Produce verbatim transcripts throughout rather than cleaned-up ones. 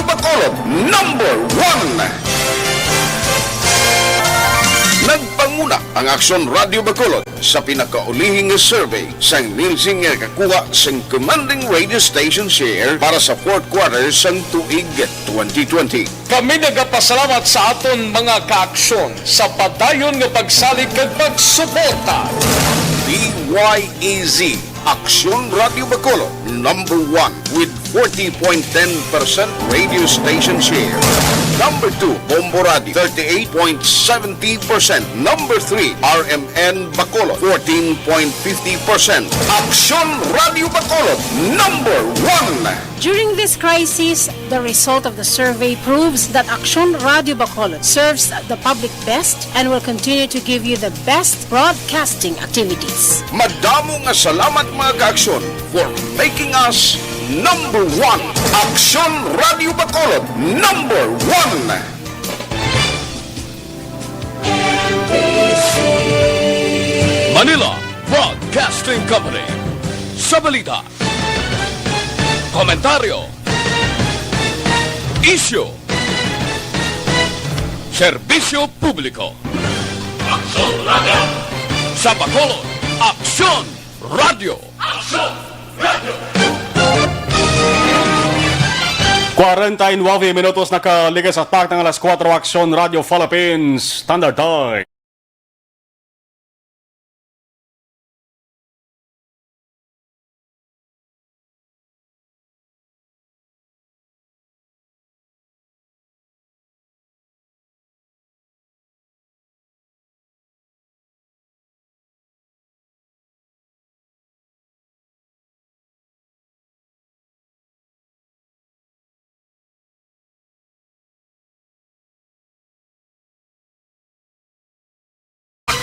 Bacolod, number one. Nagpanguna ang Aksyon Radyo Bacolod sa pinakaulihi nga survey sang Nielsen nga nakakuha sang commanding radio station share para sa fourth quarter sang tuig twenty twenty. Kami nagapasalamat sa aton mga kaaksyon sa padayon nga pagsalig kag pagsuporta. D Y E Z, Aksyon Radyo Bacolod, number one with forty point ten percent radio station share. Number two, Bombo Radio, thirty-eight point seventy percent. Number three, R M N Bacolod, fourteen point fifty percent. Aksyon Radyo Bacolod, number one. During this crisis, the result of the survey proves that Aksyon Radyo Bacolod serves the public best and will continue to give you the best broadcasting activities. Madamo nga salamat, mga kaaksyon, for making us number one. Aksyon Radyo Bacolod, number one. Manila Broadcasting Company. Sa balita, komentaryo, isyu, serbisyo publiko. Aksyon Radyo. Sa Bacolod, Aksyon Radyo. Aksyon Radyo. Kwarenta y nuebe minutos nakalikas sa takna nga alas kuwatro, Aksyon Radyo Philippines Standard Time.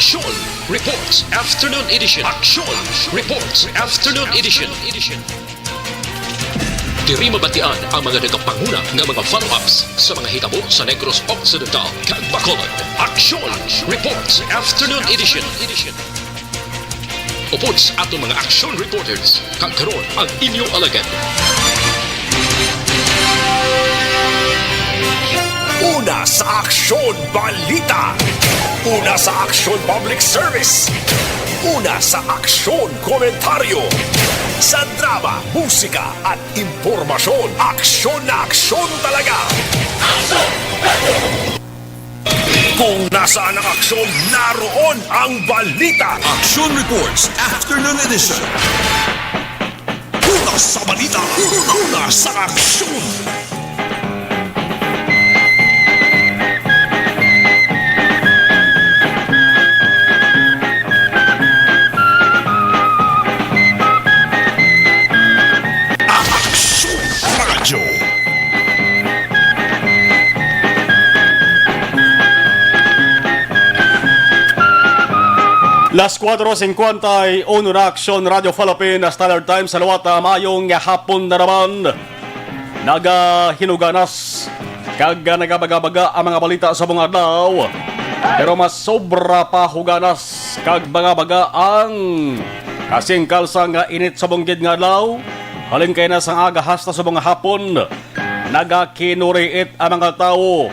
Aksyon Reports Afternoon Edition. Aksyon Reports Afternoon Edition. Diri mabatian ang mga nagapanguna nga mga follow-ups sa mga hitabo sa Negros Occidental kag Bacolod. Aksyon Reports Afternoon Edition. Upod sa aton mga action reporters, kag karon ang inyo alagad. Una sa aksyon, balita. Una sa aksyon, public service. Una sa aksyon, komentaryo. Sa drama, musika, at impormasyon, aksyon na aksyon talaga. Kung nasaan ang aksyon, naroon ang balita. Action Reports Afternoon Edition. Una sa balita, una sa aksyon. Aksyon Radyo. Las kuwatro singkwenta y uno na, Aksyon Radyo Philippine Standard Time sa liwat. Ah, maayong hapon na naman. Nagahinuganas kag nagabaga-baga ang mga balita sa mga adlaw, pero mas sobra pa huganas kag baga-baga ang kasingkal sang init sa bungkid nga adlaw. Halin kay na sang aga hasta sa mga hapon, nagakinuriit ang mga tawo.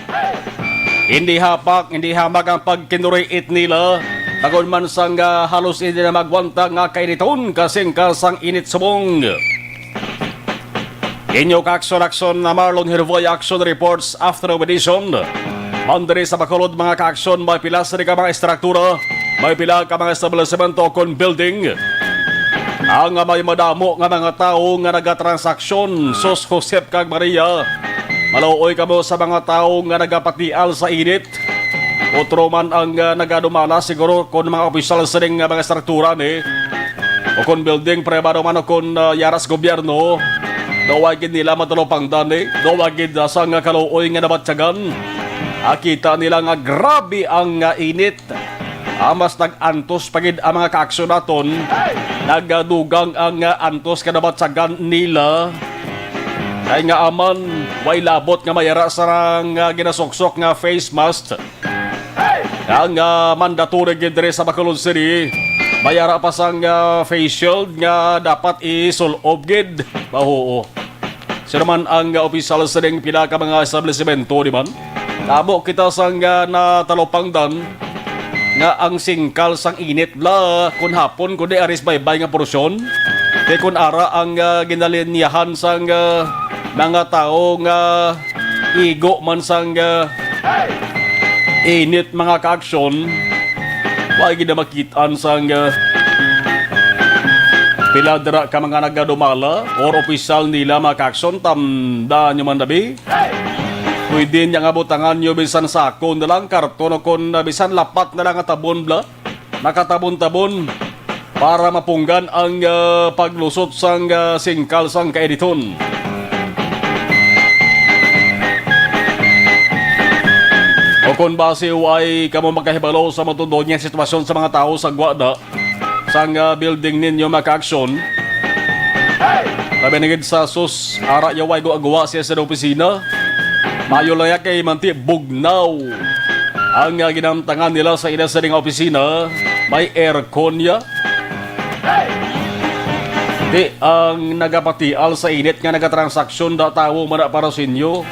Hindi hapak, hindi hamak ang pagkinuriit nila, bangod man sang, ah, halos hindi na magwanta nga kainiton kasingkal sang init subong. Inyo kaaksyon-aksyon na Marlon Hervoy, Action Reports Afternoon Edition. Man diri sa Bacolod, mga kaaksyon, may pila sini ka mga estruktura, may pila ka mga establisemento kon building ang may madamo nga mga tawo nga nagatransaksyon. Sus, Josep kag Maria, maluoy kamo sa mga tawo nga nagapatial sa init. Utro man ang, ah, nagadumala siguro kon mga opisyal sining, ah, mga estruktura ni, o kon building pribado man o kon, ah, yara sa gobyerno, daw wa gid nila matalupangdan ni, daw wa gid, ah, sang kaluoy nga nabatyagan. Ah, kita nila nga grabe ang, ah, init. Ah, mas nag-antos pa gid ang mga kaaksyon naton. Nagadugang ang, ah, antos nga nabatyagan nila. Kay nga aman, way labot nga mayara sa nga ginasuksok nga face mask. Ang, ah, mandatory gid diri sa Bacolod City, may ara pa sang, ah, face shield nga dapat isul-ob gid. Mahuo. Sino man ang, ah, opisyal sa ding pila ka mga establisimento, di man? Tabo kita sang, ah, natalupangdan nga ang singkal sang init bla, kun hapon, kundi aris baybay nga porsyon. Kay kun ara ang, ah, ginalinyahan sang, ah, mga tawo nga igo man sang, ah, init, mga kaaksyon, wa gid na makit-an sang, ah, pila dira ka mga nagadumala or opisyal nila, mga kaaksyon, tandaan nyo man, dabi. Pwede niya nga butangan nyo bisan sako na lang, karton, o kon, ah, bisan lapat na lang nga tabon, bla, nakatabon-tabon, para mapunggan ang, ah, paglusot sang, ah, singkal sang kainiton. O kon basi way kamo makahibalo sa matuod nga sitwasyon sa mga tawo sa gwa da sang, ah, building ninyo, mga kaaksyon, labi na gid sa sus, ara ya way guwa-guwa siya sa opisina. Mayo lang ya kay manti bugnaw ang, ah, ginamtangan nila sa ila sa nga opisina. May aircon ya. Di ang nagapatial sa init nga nagatransaksyon da tawo man na para sa inyo.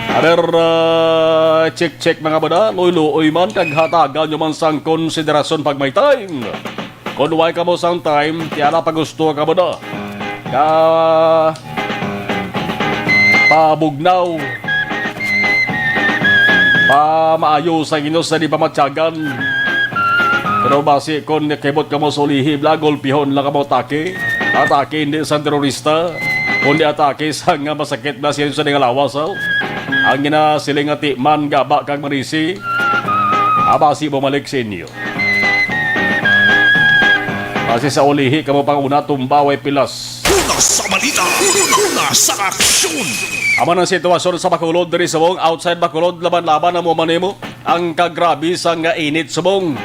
Aber, ah, check-check, mga bada, luoy-luoy man kag hatagan nyo man sang konsiderasyon pag may time. Kon way kamo sang time, ti ara pa gusto ka ba na? Ka pabugnaw, pa maayo sa inyo sa di pamatyagan. Pero basi kon nakibot kamo sa ulihi, bla, gulpihon lang kamo atake. Atake hindi sa terorista, kundi atake sa nga masakit na siya sa nga lawas, oh. Ang ginasiling nga ti man gaba kag marisi, abasi bumalik sa inyo. Basi sa ulihi kamo pang una, tumba way pilas. Una sa balita, una sa aksyon. Amo ang sitwasyon sa Bacolod diri subong, outside Bacolod, laban-laban amo man nimo ang kagrabe sang nga init subong.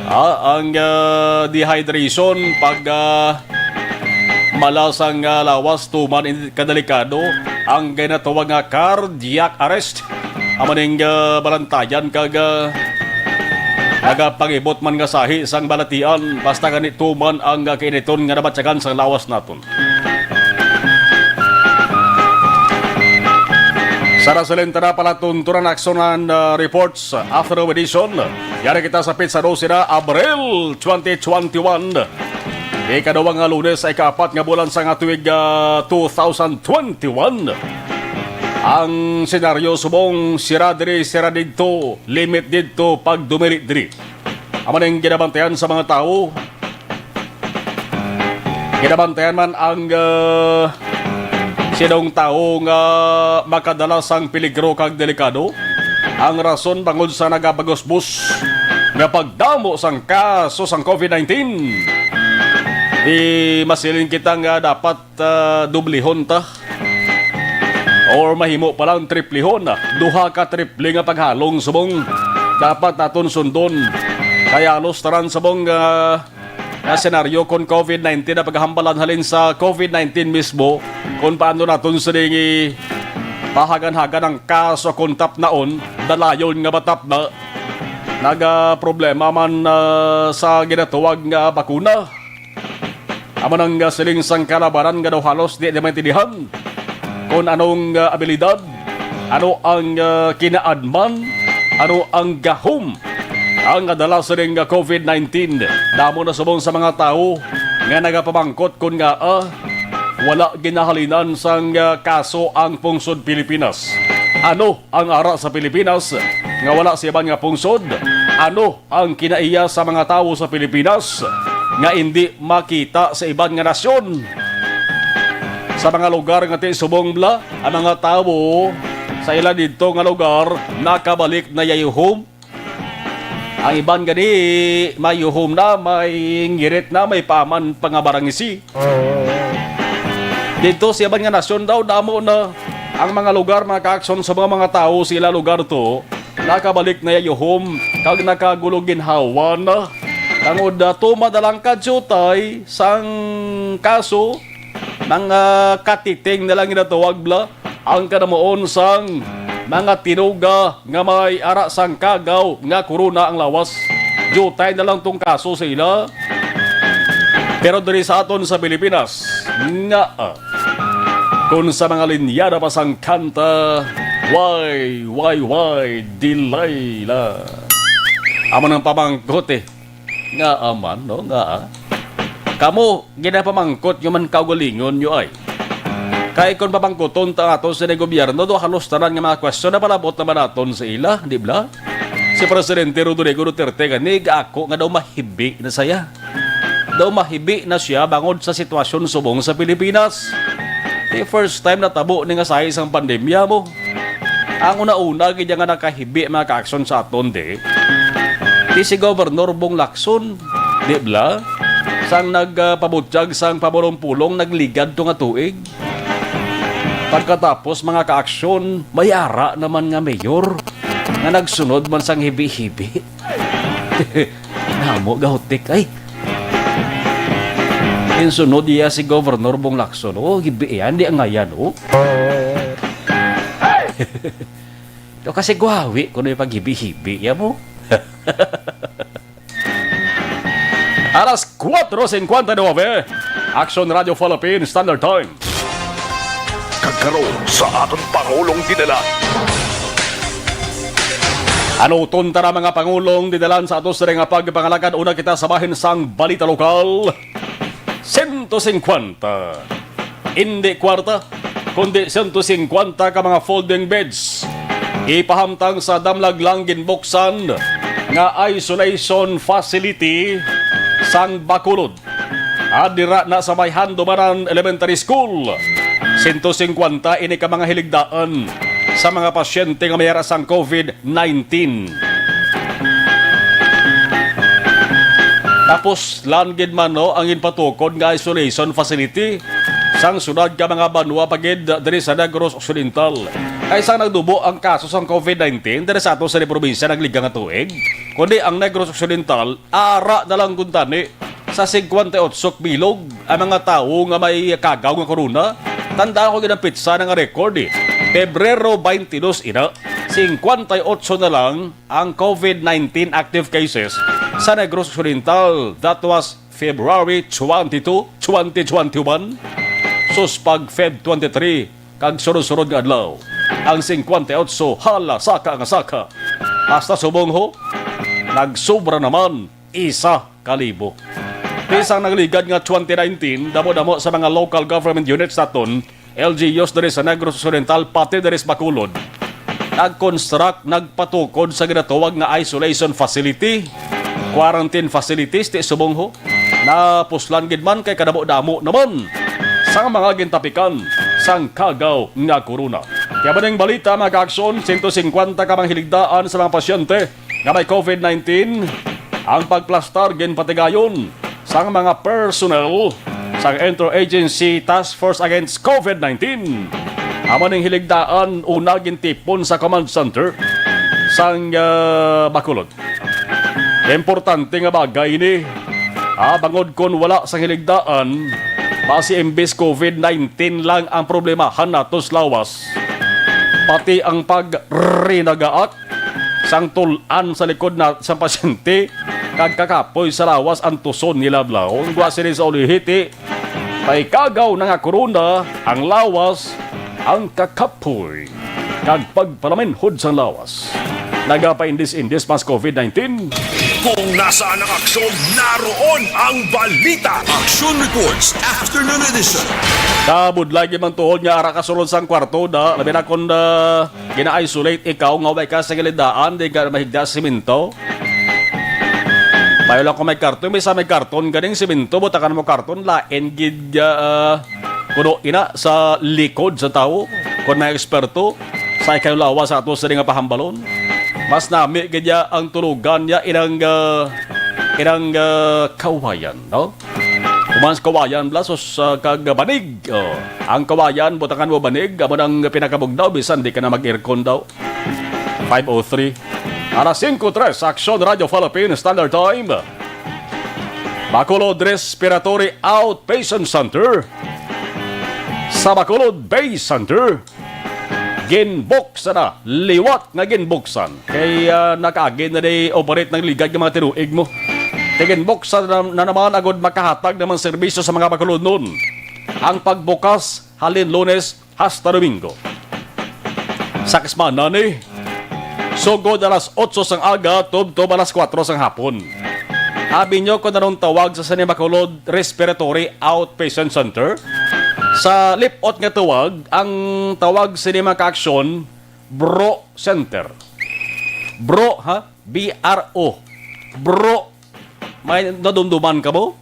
Ah, ang, ah, dehydration, pag, ah, mala sang, ah, lawas, tuman in-, kadelikado ang ginatawag nga cardiac arrest. Amo ning, ah, balantayan kag, ah, nagapangibot man nga sahi sang balatian, basta gani tuman ang, ah, kainiton nga nabatyagan sang lawas naton. Sa nasalin ta na palatuntunan, aksyonan, ah, reports, ah, afternoon edition. Yari kita sa petsa dose na Abril twenty twenty-one. Ikaduha nga Lunes sa ikaapat nga bulan sa nga tuig, ah, two thousand twenty-one. Ang senaryo subong sira diri, sira didto, limit didto, pagdumili diri. Amo ning ginabantayan sa mga tawo. Ginabantayan man ang, ah, sinong tawo nga makadala sang peligro kag delikado. Ang rason bangod sa nagapagusbos nga pagdamo sang kaso sang covid nineteen. Di masiling kita nga dapat, ah, dublihon ta. Or mahimo pa lang triplihon, duha ka triple nga paghalong subong dapat naton sundon. Kay halos tanan subong, ah, nga senaryo kon covid nineteen ang paghambalan halin sa covid nineteen mismo, kon paano naton sining pahagan-hagan ang kaso kon tapnaon, dalayon nga matapna. Nagaproblema man, ah, sa ginatawag nga bakuna. Amo nang, ah, siling sang kalabanan nga daw halos di na maintindihan kon anong, ah, abilidad, ano ang, ah, kinaadman, ano ang gahom ang nadala sining, ah, covid nineteen. Damo na subong sa mga tawo nga nagapamangkot kon ngaa, ah, wala ginahalinan sang, ah, kaso ang pungsod Pilipinas. Ano ang ara sa Pilipinas nga wala sa iban nga pungsod? Ano ang kinaiya sa mga tawo sa Pilipinas nga indi makita sa iban nga nasyon? Sa mga lugar nga ti subong bla, ang mga tawo sa ila didto nga lugar nakabalik na yayuhom. Ang iban gani may yuhom na, may ngirit na, may paman pa nga barangisi. Didto sa iban nga nasyon daw, damo na ang mga lugar, mga kaaksyon, sa mga, mga tawo sa ila lugar to, nakabalik na yayuhom kag nakagulo ginhawa na. Tangod na tuman na lang kadyutay sang kaso, mga katiting na lang ginatawag bla, ang kanamuon sang mga tinuga nga may ara sang kagaw nga corona ang lawas. Diutay na lang tong kaso sa ila. Pero diri sa aton sa Pilipinas, nga, ah, Kung sa mga linyada pa sang kanta, why, why, why, Delilah? Amo nang pamangkot eh. Nga aman, no? Nga, ah. Kamo, ginapamangkot nyo man kaugalingon nyo ay. Kay kung pamangkuton ta ato sa gobyerno, do halos tanan nga mga question na palabot naman naton sa ila, di ba? Si Presidente Rodrigo Duterte gani gaako nga daw mahibi na saya. Daw mahibi na siya bangod sa sitwasyon subong sa Pilipinas. Di first time natabo ni nga size ang pandemya mo. Ang una-una gid nga nakahibi mga kaaksyon sa aton di, di si Governor Bong Lacson, di bala? Sang nagpabutyag sang pamulong-pulong nagligad to nga tuig. Pagkatapos mga kaaksyon, may ara naman nga mayor nga nagsunod man sang hibi-hibi. Namo gahutik ay. Insunod iya si Governor Bong Lacson. Oh, gibiyan di ang ngayan, oh. To kasi guhawi ko na yung paghibi-hibi, ya mo? Alas cuatro cincuenta y nueve, Action Radio Philippine Standard Time. Kag karon sa aton Pangulong Dinalan. Anuton ta na mga Pangulong Dinalan sa ato sa nga pagpangalagad. Una kita sa bahin sang balita lokal. Sento singkwenta. Indi kwarta, kundi sento singkwenta ka mga folding beds ipahamtang sa Damlaglang ginbuksan nga isolation facility sang Bacolod. At dira na sa may Handumanan Elementary School, sento singkwenta ini ka mga hiligdaan sa mga pasyente nga may ara sang COVID nineteen. Tapos, lan gid man, no, ang ginpatukod nga isolation facility sang sunod ka mga banwa pa gid diri sa Negros Occidental. Kay sang nagdubo ang kaso sang COVID nineteen diri sa ato sa probinsya nagliga nga tuig, kundi ang Negros Occidental, ara na lang kuntani sa singkwenta y otso bilog ang mga tawo nga may kagaw nga corona. Tandaan ko gid ang petsa na nga record, eh. Pebrero twenty-two ina, singkwenta y otso na lang ang COVID nineteen active cases sa Negros Occidental. That was February twenty-two, twenty twenty-one. Sus, pag Feb twenty-three, kag sunod-sunod nga adlaw, ang singkwenta y otso hala saka nga saka. Hasta subong ho, nagsobra naman isa ka libo. Di sang nagligad nga twenty nineteen, damo-damo sa mga local government units naton, L G Us diri sa Negros Occidental, pati diri sa Bacolod, nag-construct, nagpatukod sa ginatawag nga isolation facility, quarantine facilities, ti subong ho. Napuslan gid man kay kadamo-damo naman sang mga gintapikan sang kagaw nga corona. Kaya ba ning balita, mga kaaksyon, sento singkwenta ka mga hiligdaan sa mga pasyente nga may COVID nineteen, ang pagplastar ginpatigayon sang mga personnel sang Interagency Task Force Against COVID nineteen. Amo ning hiligdaan una gintipon sa command center sang, ah, Bacolod. Importante nga bagay ini. Ah, bangod kon wala sang hiligdaan, basi imbes COVID nineteen lang ang problemahan nato sa lawas, pati ang pagrinagaak sang tul-an sa likod na sa pasyente kag kakapoy sa lawas ang tuson nila, bla. Ang gwa sini sa ulihiti, may kagaw na nga korona ang lawas, ang kakapoy kag pagpalaminhod sang lawas. Nagapaindis-indis mas COVID nineteen. Kung nasaan ang aksyon, naroon ang balita. Action Reports, Afternoon Edition. Kabudlay gid man tuhod nga ara ka sulod sang kwarto, da, labi na kon, ah, gina-isolate ikaw nga way ka sa gilidaan, di ka mahigda sa simento. Tayo lang kung may karton, may sa may karton, ganing simento, butakan mo karton, lain gid, ah, kuno ina sa likod sa tawo. Kon may eksperto sa ikaw lawas sa ato sa nga pahambalon, mas nami gid ya ang tulugan niya inang, ah, inang, ah, kawayan, no? Human sa kawayan, blasos, ah, kag banig. Oh, ang kawayan, butangan mo banig, amo nang pinakabugnaw, bisan di ka na mag-aircon daw. Five oh three. Alas singko tres, Aksyon Radio Philippine Standard Time. Bacolod Respiratory Outpatient Center. Sa Bacolod Base Center, ginbuksan na, liwat nga ginbuksan. Kay, ah, nakaagi na di operate ng ligad nga mga tinuig mo. Kay ginbuksan na, na naman agud makahatag naman serbisyo sa mga Bacolodnon. Ang pagbukas halin Lunes hasta Domingo. Sa kasmana ni, sugod alas otso sang aga tubtob alas kuwatro sang hapon. Abi nyo kung anong tawag sa sini, Bacolod Respiratory Outpatient Center? Sa lip-ot nga tawag, ang tawag sini, mga kaaksyon, Bro Center. Bro, ha? B R O. Bro. May nadumduman ka mo?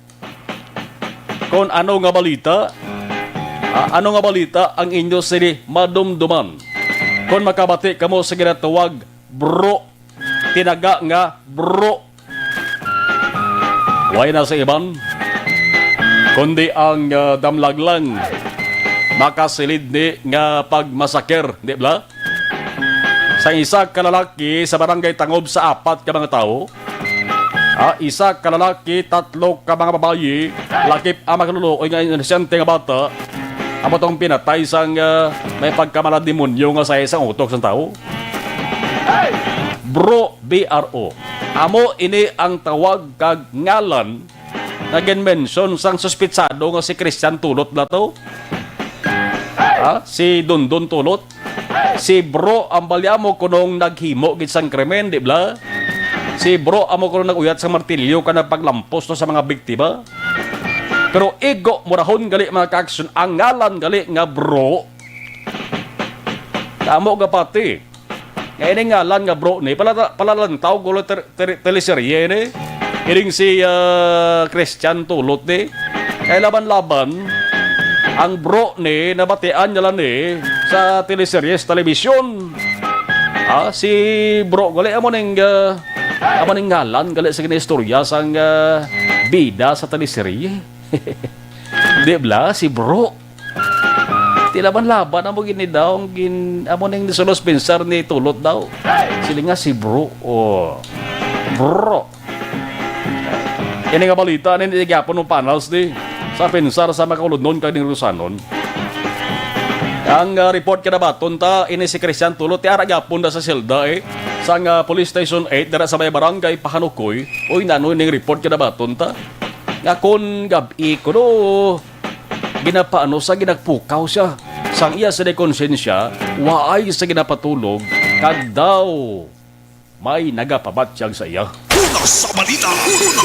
Kung ano nga balita, ah, ano nga balita ang inyo sini madumduman? Kung makabati kamo sa ginatawag bro, tinaga nga bro, way na sa iban, kundi ang, ah, damlag lang makasilid ni nga pagmasakir, di ba? Sang isa ka lalaki sa barangay Tangob sa apat ka mga tawo, ah, isa ka lalaki, tatlo ka mga babayi, lakip ang makaluluoy nga inosente nga bata, amo tong pinatay sang, ah, may pagkamalademonyo nga sa isang utok sang tawo. Bro, B R O. Amo ini ang tawag kag ngalan nga ginmension sang suspitsado nga si Christian Tulot na to? Ha? Si Dondon Tulot? Si Bro ang balya mo kunong naghimo gid sang krimen, di bla? Si Bro amo kunong nag-uyat sang martilyo ka nagpaglampos to sa mga biktima? Pero igo mo rahon gali, mga kaaksyon, ang ngalan gali nga Bro. Kamo gapati. Nga ini ngalan nga bro ni, palata-, palalantaw ko ter-, ter-, teleserye ni. Ining si, ah, Christian Tulot ni. Kay laban-laban, ang bro ni, nabatian niya lang ni sa teleserye sa telebisyon. Ah, si bro, gali amo ning, ah, amo ning ngalan, gali sa ginaistorya sang, ah, bida sa teleserye. Di bla, si bro. Ti laban-laban amo gini daw ang gin-, amo ning nisulos pensar ni Tulot daw. Sila nga si bro. Oh. Bro. Ini nga balita ni, hindi gyapon mo panels di sa pensar sa Macolodnon kag Negros Occidental. Ang, ah, report kinabaton ta, ini si Christian Tulot, ti ara gyapon da sa selda, eh, sang, ah, Police Station eight, dira sa may barangay Pahanukoy. Uy, nano ning report kinabaton ta? Nga kon gab-i kuno, ginapaano sa ginagpukaw siya. Sang iya sa konsensya, waay sa ginapatulog, kag daw may nagapabatyag sa iya. Una sa balita,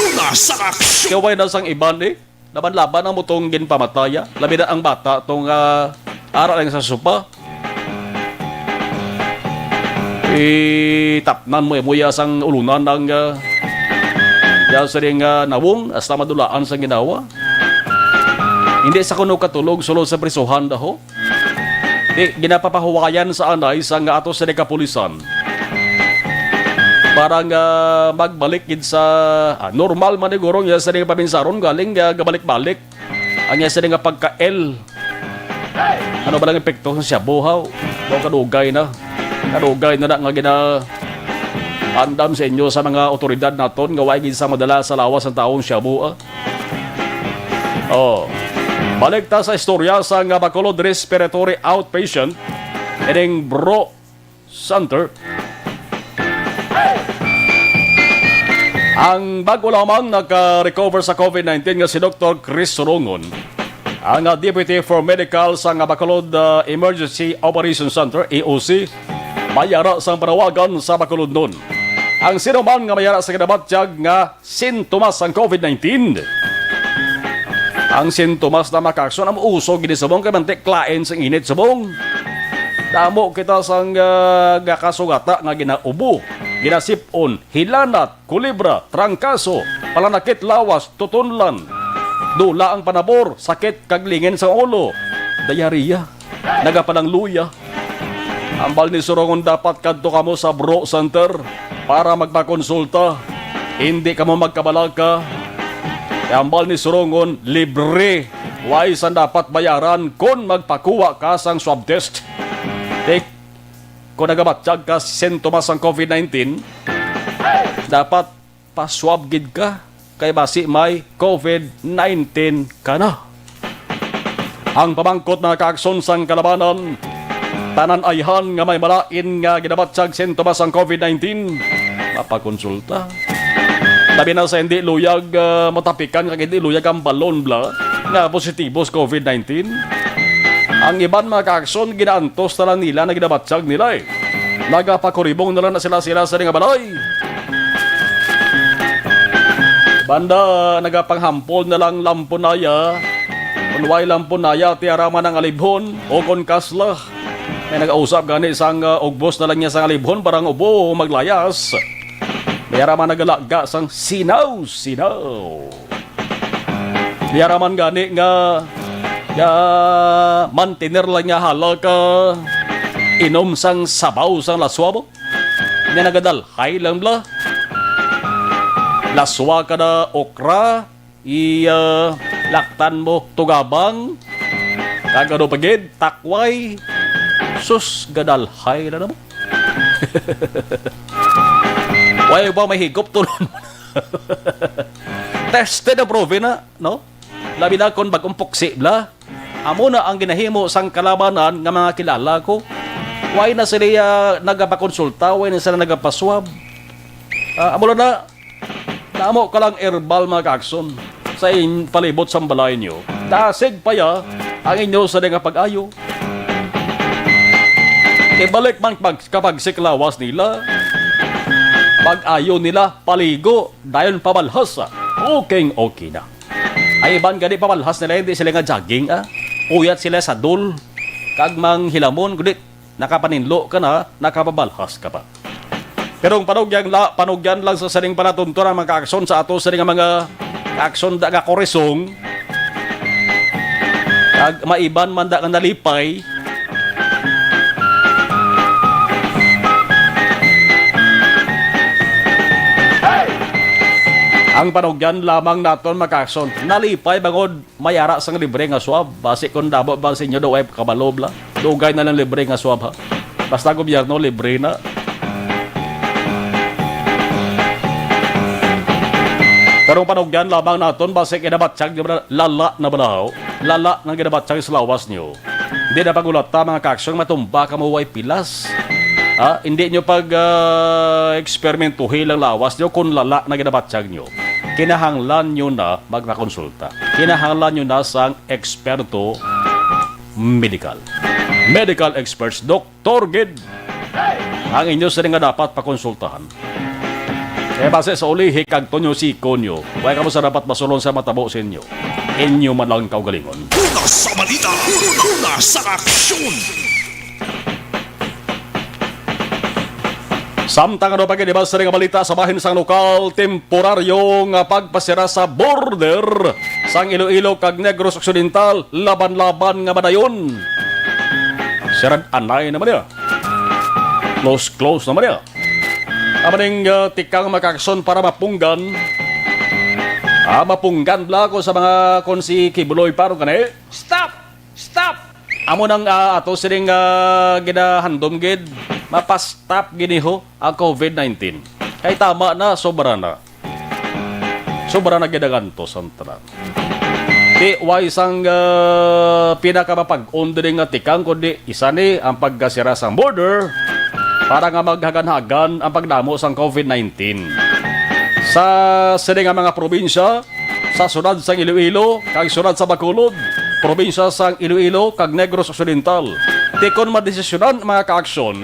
una sa aksyon. Kaya way na sang iban eh. Laban-laban ang mutong ginpamataya. Labi na ang bata tong, ah, ara lang sa sopa. Itapnan mo, muya sang ulunan ang, ah, ya sa ring, ah, nawong, hasta madulaan sang ginawa. Hindi sa kuno katulog, sulod sa prisuhan daho. Di, ginapapahuwayan sa anay sang ato sa kapulisan. Para nga magbalik gid sa, ah, normal man ni gurong ya sa ring paminsaron, galing, ah, gabalik-balik. Ang iya sini nga pagka-L. Ano ba lang epekto sa shabu, haw? Daw kadugay na. Kadugay na na nga gina-, andam sa inyo sa mga otoridad naton nga way gid sa madala sa lawas ang taong shabu, ah. Oh. Balik ta sa istorya sa nga Bacolod Respiratory Outpatient, ining bro Center. Ang bago lamang naka-recover sa covid nineteen nga si Doktor Chris Surongon, ang, ah, Deputy for Medical sa nga Bacolod, ah, Emergency Operation Center, E O C, mayara sang panawagan sa Bacolodnon. Ang sino man nga mayara sa ginabatyag nga sintomas sang covid nineteen. Ang sintomas na makakson ang uso gini subong kay mantik lain sang init subong. Damo kita sang, ah, gakasugata nga ginaubo, ginasip-on, hilanat, kulibra, trangkaso, palanakit lawas, tutunlan, dula ang panabor, sakit kag lingin sa ulo, diarrhea. Nagapanangluya. Ambal ni Surongon, dapat kadto kamo sa Bro Center para magpakonsulta. Hindi kamo magkabalaka. Ambal ni Surongon, libre. Way sang dapat bayaran kon magpakuha ka sang swab test. Tik, kung nagabatyag ka sintomas sang covid nineteen, dapat pa-swab gid ka, kay basi may covid nineteen ka na. Ang pamangkot, mga kaagson sang kalabanan, tanan ayhan nga may malain nga ginabatyag sintomas sang covid nineteen, mapakonsulta. Labi na sa hindi luyag, ah, matapikan kag hindi luyag ang balon bla nga positibo sa covid nineteen. Ang iban, mga kaaksyon, ginaantos na lang nila na ginabatyag nila, eh. Nagapakuribong na lang na sila, sila sa nga balay. Banda, nagapanghampol na lang lampunaya. Kun way lampunaya, ti ara man ang alibhon, o kun kasla. May nagausap gani sang, ah, ugbos na lang niya sang alibhon, parang ubo maglayas. May ara man nagalaga sang sinaw-sinaw. May ara man gani nga, nga mantener lang niya hala ka inom sang sabaw sang laswa mo. Nga nagadalhay lang bala. Laswa ka na okra, iya laktan mo tugabang, kag ano pa gid, takway. Sus, gadalhay na naman. Way ba may higop to nun? Tested and proven na, no? Labi na kung bag-ong puksi bala. Amo na ang ginahimo sang kalabanan nga mga kilala ko. Way na sila, ah, nagapakonsulta, way na sila nagapaswab. Ah, amo na, namo ka lang herbal, mga kaakson, sa in-, palibot sang balay niyo. Dasig pa ya ang inyo sa nga pag-ayo. Ibalik man pag, kapag siklawas nila, pag-ayo nila, paligo, dayon pabalhas. Okay, okay na. Ay, iban gani pamalhas nila, hindi sila nga jogging, ah. Uyat sila sa dol. Kag manghilamon, kundi nakapaninlo ka na, nakapabalhas ka pa. Pero ang panugyan, la, panugyan lang sa sining palatuntunan, mga kaakson, sa ato sining mga kaakson da nga korisong. Kag maiban man da nga nalipay. Ang panugyan lamang naton, mga kaakson, nalipay bangod may ara sang libre nga swab. Basi kung damo ba sa inyo daw ay kabalo bala, dugay na lang libre nga swab, ha? Basta gobyerno, libre na. Pero ang panugyan lamang naton, basi kinabatyag nyo ba, lala na bala, ho? Lala na ginabatyag sa lawas nyo. Hindi na pagulata, mga kaakson, matumba ka mo way pilas. Ha? Hindi nyo pag, ah, eksperimentuhi lang lawas nyo kung lala na ginabatyag nyo. Kinahanglan nyo na magpakonsulta. Kinahanglan nyo na sang eksperto medikal. Medical experts, doktor gid ang inyo sini nga dapat pakonsultahan. Kaya base sa ulihi kag tunyo si Konyo, way kamo sa dapat masulon sa matabo sa inyo. Inyo man lang kaugalingon. Una sa balita, una sa aksyon. Samtang ano pa gid, iban sa nga balita sa bahin sang lokal, temporaryo nga pagpasira sa border sang Iloilo kag Negros Occidental, laban-laban nga madayon. Sirad anay naman niya. Close, close naman niya. Amaning, ah, tikang, mga kaakson, para mapunggan. Ah, mapunggan bala ko sa mga kon si Kibuloy Paro kani. Stop! Stop! Amo nang, ah, ato sining, ah, ginahandom gid, mapastop gid niho ang covid nineteen. Kay tama na, sobra na. Sobra na gid ang antos ang tanan. Di way sang, ah, pinakamapag-on diri nga tikang, kundi isa ni ang pagkasira sang border para nga maghagan-hagan ang pagdamo sang covid nineteen. Sa sini nga mga probinsya, sa siyudad sang Iloilo kag siyudad sa Bacolod, probinsya sang Iloilo kag Negros Occidental. Ti kon madesisyonan, mga kaaksyon,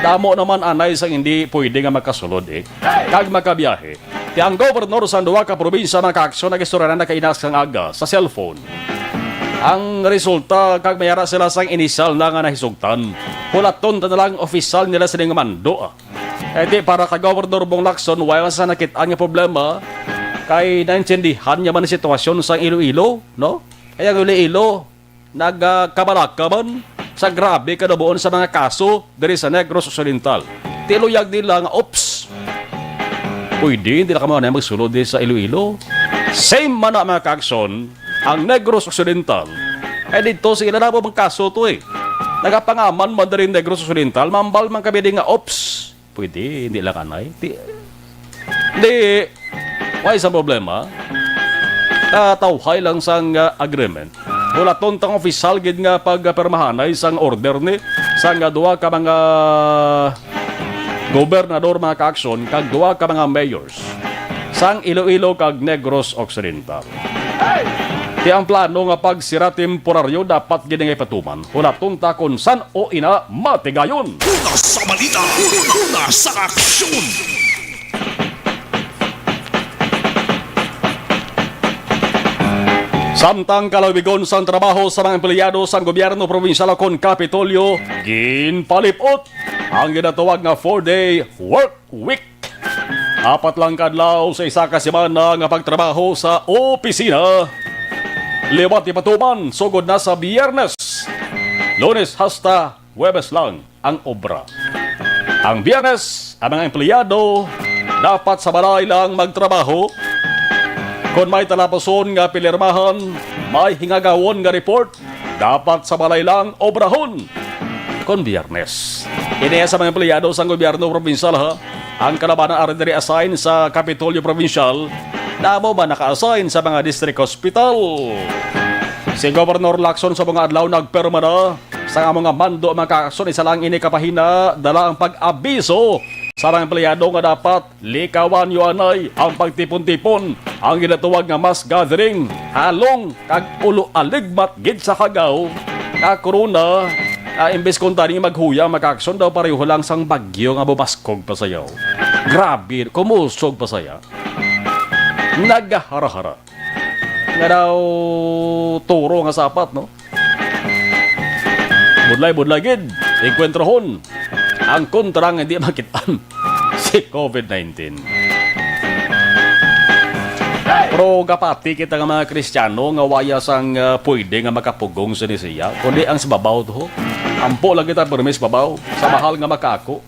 damo naman anay sang hindi pwede nga makasulod, eh, kag makabiyahe. Ti ang gobernador sang duha ka probinsya, mga kaaksyon, nag-istorya na kaina sang aga sa cellphone. Ang resulta, kag may ara sila sang inisyal na nga nahisugtan. Hulaton ta na lang opisyal nila sining mando, ah. Eh, di para kay Gobernador Bong Lacson, wala sa nakit-an nga problema, kay naintindihan niya man ang sitwasyon sa Iloilo, no? Kaya ang Iloilo, nagkabalaka man sa grabe kadabuon sa mga kaso diri sa Negros Occidental. Tiluyag nila nga, "Oops! Pwede, hindi na kamo na magsulod diri sa Iloilo." Same man na, mga kaaksyon, ang Negros Occidental. Eh, dito sa ila na po mga kaso to, eh. Nagapangaman man diri Negros Occidental, mambal man kami di nga, "Oops!" Pwede, hindi lang anay. Di, di, wala sa problema. Ah, tawhay lang sang, ah, agreement. Hulaton tang opisyal gid nga pagpirmahanay sang order ni sang, ah, duha ka mga gobernador, mga kaaksyon, kag duha ka mga mayors sang Iloilo kag Negros Occidental. Ti ang plano nga pagsira temporaryo dapat gid nga ipatuman. Hulaton ta kon san-o ina matigayon. Una sa balita, una, una sa aksyon. Samtang kalawigon sang trabaho sa mga empleyado sang gobyerno probinsyal kon Kapitolyo, ginpalipot ang ginatawag nga four-day work week. Apat lang ka adlaw sa isa ka semana nga pagtrabaho sa opisina. Liwat ipatuman sugod na sa Biyernes, Lunes hasta Huwebes lang ang obra. Ang Biyernes, ang mga empleyado dapat sa balay lang magtrabaho. Kon may talapuson nga pinirmahan, may hingagawon nga report, dapat sa balay lang obrahon kon Biyernes. Ini sa mga empleyado sang gobyerno probinsyal, ha. Ang kalabanan ari diri assign sa Kapitolyo Probinsyal, na amo ba naka-assign sa mga district hospital. Si Governor Lacson sa mga adlaw nagpirma na sa amo nga mando, mga kaakson. Isa lang ini ka pahina, dala ang pag-abiso sa mga empleyado nga dapat likawan yo anay ang pagtipon-tipon, ang ginatawag nga mass gathering, halong kag ulo aligmat gid sa kagaw nga corona, ah, imbes kon tani maghuya, mga kaakson, daw pareho lang sang bagyo nga bumaskog pa sayaw. Grabe, kumusog pa saya. Nagahara-hara. Nga daw turo nga sapat, no? Budlay-budlay gid, enkwentro hon. Ang kontra nga hindi makitaan si COVID nineteen. Pero gapati kita nga mga Kristiyano nga waya sang, ah, pwede nga makapugong sa nisiya, kundi ang sa babaw to. Ampo lagi ta permis babaw sa mahal nga makaako.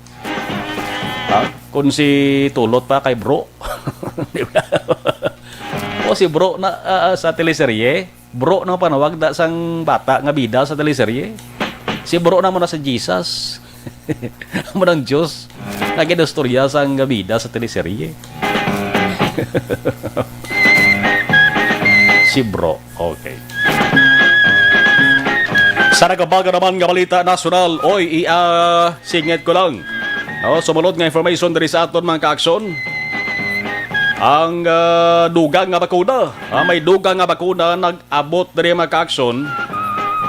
Ha? Kung si Tulot pa kay Bro. Di ba? O si Bro na, ah, ah, sa teleserye. Bro na panawag da sang bata nga bida sa teleserye. Si Bro na mo na sa Jesus. Mo nang Diyos. Nga ginustorya sang bida sa teleserye. Si Bro. Okay. Sa nagkabaga naman nga balita nasyonal, oy, i-, ah, singit ko lang. Oh, sumulod nga information diri sa aton, mga kaaksyon. Ang, ah, dugang nga bakuna, ah, may dugang nga bakuna nag-abot diri, mga kaaksyon.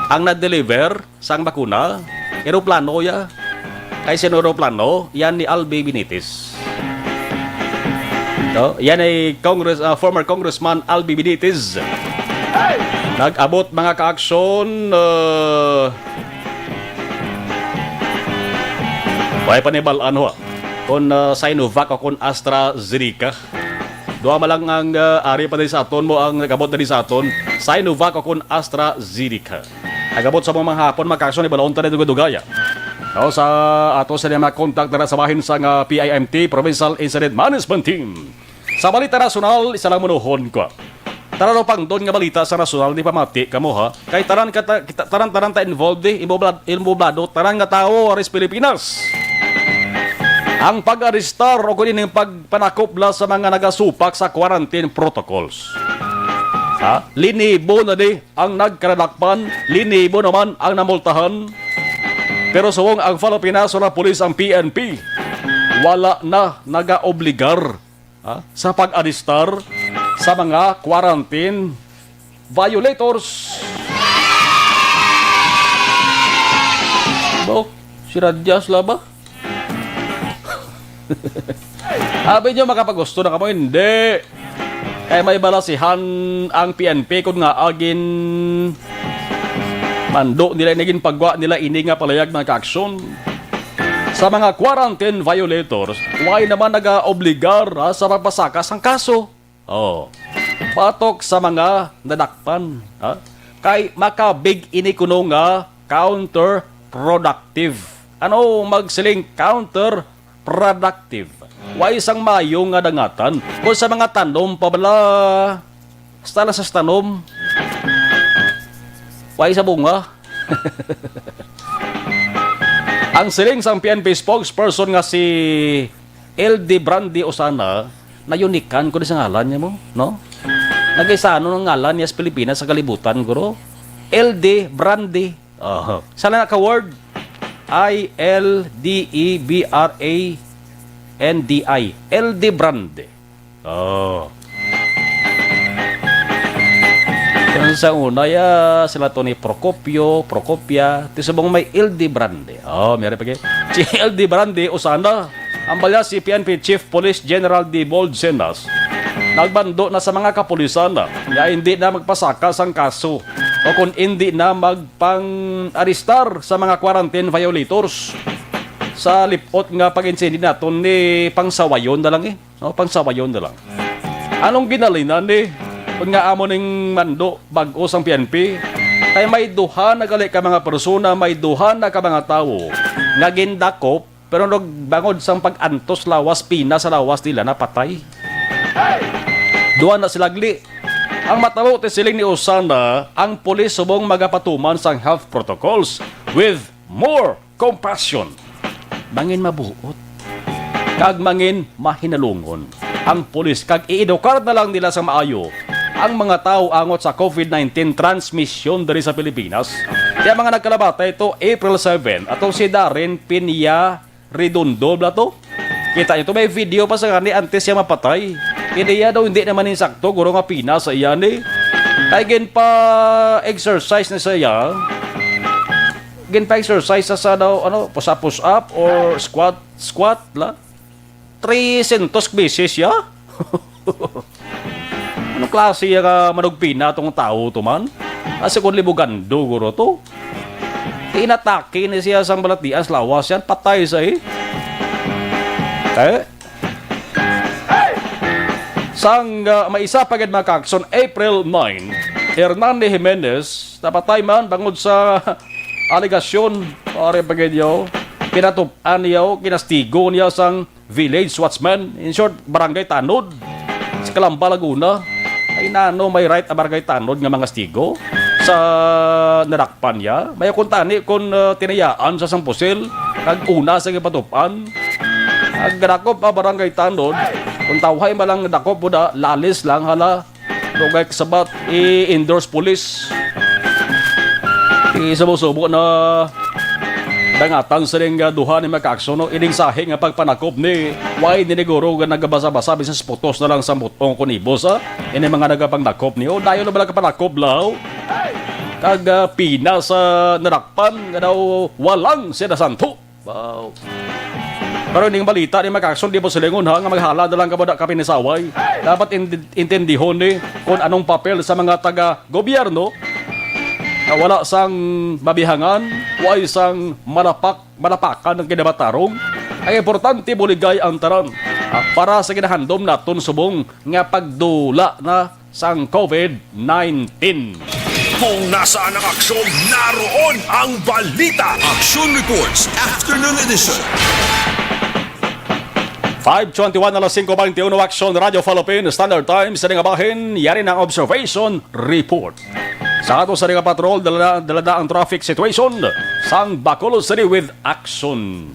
Ang nag-deliver sang bakuna, eroplano ya. Kay sin eroplano, yan ni Albi Benitez. No? Yan ay Congress, ah, former Congressman Albi Benitez. Nag-abot, mga kaaksyon, ah, way panibal-an ho, ah, kung, ah, Sinovac o kung AstraZeneca. Duha man lang ang, ah, ari pa din sa aton mo ang nag-abot na din sa aton. Sinovac o kung AstraZeneca. Nag-abot sa mga hapon, mga kaaksyon, ibalaon ta na dugay-dugaya. O, sa ato sa mga contact na sa bahin sa nga P I M T, Provincial Incident Management Team. Sa balita nasyonal, isa lang munuhon ko. Tanan o pangdon nga balita sa nasyonal, di pamati kamo, ha? Kay tanan ka ta-, kita, tanan, tanan ta involved, eh, involved, involved, tanan nga tawo, aris Pilipinas. Ang pag-arestar o kung ining pagpanakop la sa mga nagasupak sa quarantine protocols. Ha? Linibo na di ang nagkaladakpan, linibo naman ang namultahan. Pero subong ang Philippine National Police, ang P N P, wala na nagaobligar, ha, sa pag-arestar sa mga quarantine violators. Bo, si Radyas la ba? Abi nyo, makapagusto na kamo, hindi. Kay may balasihan ang P N P kun nga agin mando nila ini, ginpagwa nila ini nga palayag, mga kaaksyon. Sa mga quarantine violators, way naman nagaobligar, ha, sa pagpasaka sang kaso. Oh. Batok sa mga nadakpan, ha? Kay makabig ini kuno nga counterproductive. Ano magsiling counterproductive? Way sang mayo nga dangatan kung sa mga tanom pa bala. Basta lang sa tanom. Way sa bunga. Ang siling sang P N P spokesperson nga si L D Brandi Osana, nayunikan ko ni sa ngalan niya mo, no? Nagaisanon ang ngalan niya sa Pilipinas, sa kalibutan, guro. L D Brandi. Oh. Sa na ka word? I L D E B R A N D I. L D Brandi. Oh. Sa una, ya, sila to ni Procopio, Procopia, ti subong may L D Brande. Oh, may ari pa gid. Si L D Brande, usana. Ang balya si P N P Chief Police General Dibold Cenas, nagmando na sa mga kapulisan nga hindi na magpasaka sang kaso o kung hindi na magpang-arestar sa mga quarantine violators sa lipot nga pag-insindi naton ni pangsawayon na lang eh. No, pangsawayon na lang. Anong ginalinan ni? Kung nga amo ning mando, bag-o sang P N P, kay may duha na gali ka mga persona, may duha na ka mga tawo nga gindakop, pero nagbangod sang pag-antos lawas, pina sa lawas nila napatay. Duha na sila gli. Ang matabo ti siling ni usana, ang pulis subong magapatuman sang health protocols with more compassion. Mangin mabuot kag mangin mahinalungon ang pulis kag i-edukar na lang nila sa maayo ang mga tawo angot sa covid nineteen transmisyon diri sa Pilipinas. Kaya mga nagkalabatay to April seven, ato si Darren Piña Redondo bala to. Kita niyo to, may video pa sa gani antes siya mapatay. Kini iya daw hindi naman insakto, guro nga pina sa iya ni. Kay ginpa-exercise na sa iya. Ginpa-exercise sa, sa daw, ano, push-up, push-up or squat, squat la. Three centos beses siya. Anong klase ya ka manugpina tong tawo to man? Asa kon libugando guro to? Inatake ni siya sang balatian sa lawas yan, patay sa eh. Eh? Sang ah, may isa pa gid mga kakson, April nine, Hernande Jimenez napatay man bangod sa alegasyon, pare pa gid yo, kinatup-an niya, kinastigo niya sang village watchman, in short, barangay tanod sa Calamba, Laguna. Ay nano may right ang barangay tanod nga mangastigo sa nadakpan niya? May kuntani kung uh, tinayaan sa sang pusil kag una sa gipatup-an. Ang gadakop ang barangay tanod, kung tawhay man lang dakop mo na, lalis lang hala. Dugay kasabat, i-endorse police. Isubo-subo na dangatan sining ah, duha ni Mac Action, no? Ining sahi nga pagpanakop ni, why ni Negoro nga nagabasa-basa bisan sa putos na lang sa mutong kun ibos, ha? Ini mga nagapangnakop ni, oh, dayon na bala kapanakop, law. Kag ah, pina sa nadakpan nga daw walang sinasanto. Wow. Pero ning balita ni Mac Action, di mo silingon ha, nga maghala na lang kamo da kapinisaway. Dapat indi- intindihon ni kung anong papel sa mga taga-gobyerno nga wala sang mabihangan, way sang malapak, malapakan ang kinabatarong. Ang importante, buligay ang tanan, ah, para sa ginahandom naton subong nga pagdula na sang covid nineteen. Kung nasaan ang aksyon, naroon ang balita. Action Reports, Afternoon Edition. Five twenty-one, alas singko beintiuno, Action Radio Philippine Standard Time. Sa nga bahin, yari na ang observation report. Sa ato sa nga patrol, dala, dala na ang traffic situation sang Bacolod City with Action.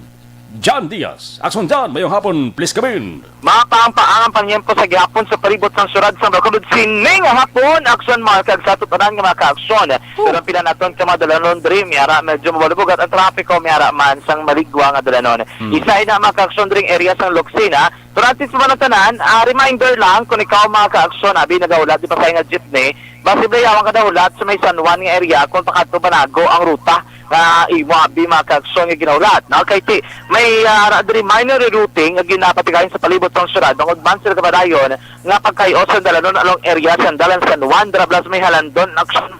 John Diaz. Action John, mayong hapon, please come in. Mapaang-paang ang pangyempo sa gihapon sa palibot sang syudad sang Bacolod sining hapon, Action Mark, kag sa tanan nga mga ka-aksyon. Pero ang pila naton ka mga dalanon diri, may ara medyo mabalubugat ang trapiko, may ara man sang maligwa nga dalanon. Hmm. Isa ina mga ka-aksyon dring area sang Luxina. Pero antes pa man ang tanan, ah, reminder lang, kung ikaw mga ka-aksyon, abi nagahulat di pa sa nga jeepney, posible yawan ka nahulat sa may San Juan nga area kung pakadto Banago ang ruta nga imo abi mga ka-aksyon nga ginahulat. No? Kay ti, may ah, ra- diri minor rerouting nga ginapatigayon sa palibot sang syudad, bangod man sila kapadayon nga pagkayo sa dalanon along area sa Dalan San Juan, drablas may Halandon, aksyon.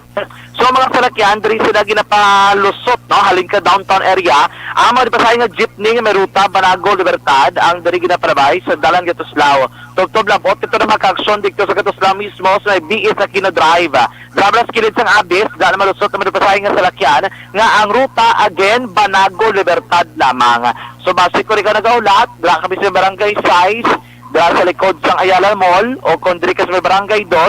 So mga salakyan, diri sila ginapalusot, no? Halin ka downtown area, ang mga dipasahin nga jeepney nga may ruta Banago Libertad, ang diri ginapalabay sa Dalan Gatuslao. Tubtob labot ito na mga ka-aksyon dito sa Gatuslao mismo sa may B S Aquino Drive. Drablas kilid sang abis, daan malusot na mga dipasahin nga salakyan, nga ang ruta, again, Banago, Libertad lamang. So, base ko rin ka nagaulat, dira kami sa Barangay six, dira sa likod sang Ayala Mall, o kung diri ka sa may Barangay two,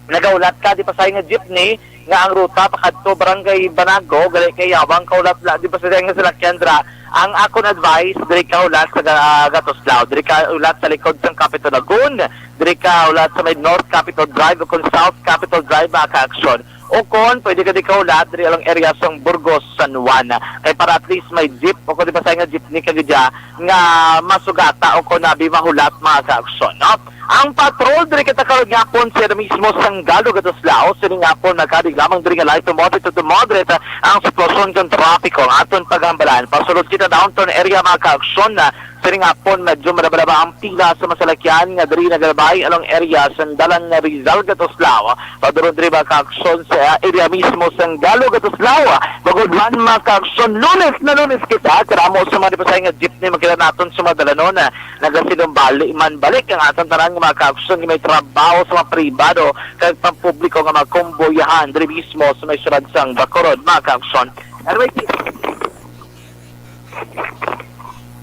nagaulat ka, di pa sa nga jeepney, nga ang ruta pakadto Barangay Banago, gali kay Yawang, kaulat la, di pa sa nga salakyan dira. Ang akon advice, diri ka ulat sa Ga- Gatuslao, diri ka ulat sa likod sang Capitol Lagoon, diri ka ulat sa may North Capitol Drive o kung South Capitol Drive, mga ka-aksyon. O kon pwede ka di kahulat diri alang area sang Burgos, San Juan. Kay para at least may jeep o kon di pa sa nga jeepney ka gid dya nga masugata o kon abi mahulat, mga kaaksyon, no? Ang patrol diri kita karon nga hapon sa mismo sang Gallo, Gatuslao. Sining hapon, nagkadi lamang diri nga light to moderate to moderate ang sitwasyon kang trapiko. Ang aton paghambalan, pasulod kita downtown area, mga kaaksyon, na sining hapon, medyo madaba-daba ang pila sa masalakyan nga diri nagalabay along area sang dalan nga Rizal, Gatuslao. Padulong diri, mga kaaksyon, sa area mismo sang Gallo, Gatuslao. Bangod man, mga kaaksyon, Lunes na Lunes kita, karamo sa mga dipasay nga jeepney makita naton sa mga dalanon, ah, nagasinumbali man balik ang aton tanan nga mga kaaksyon nga may trabaho sa mga pribado kag pampubliko nga mga kumboyahan diri mismo sa may syudad sang Bacolod, mga kaaksyon. Anyway,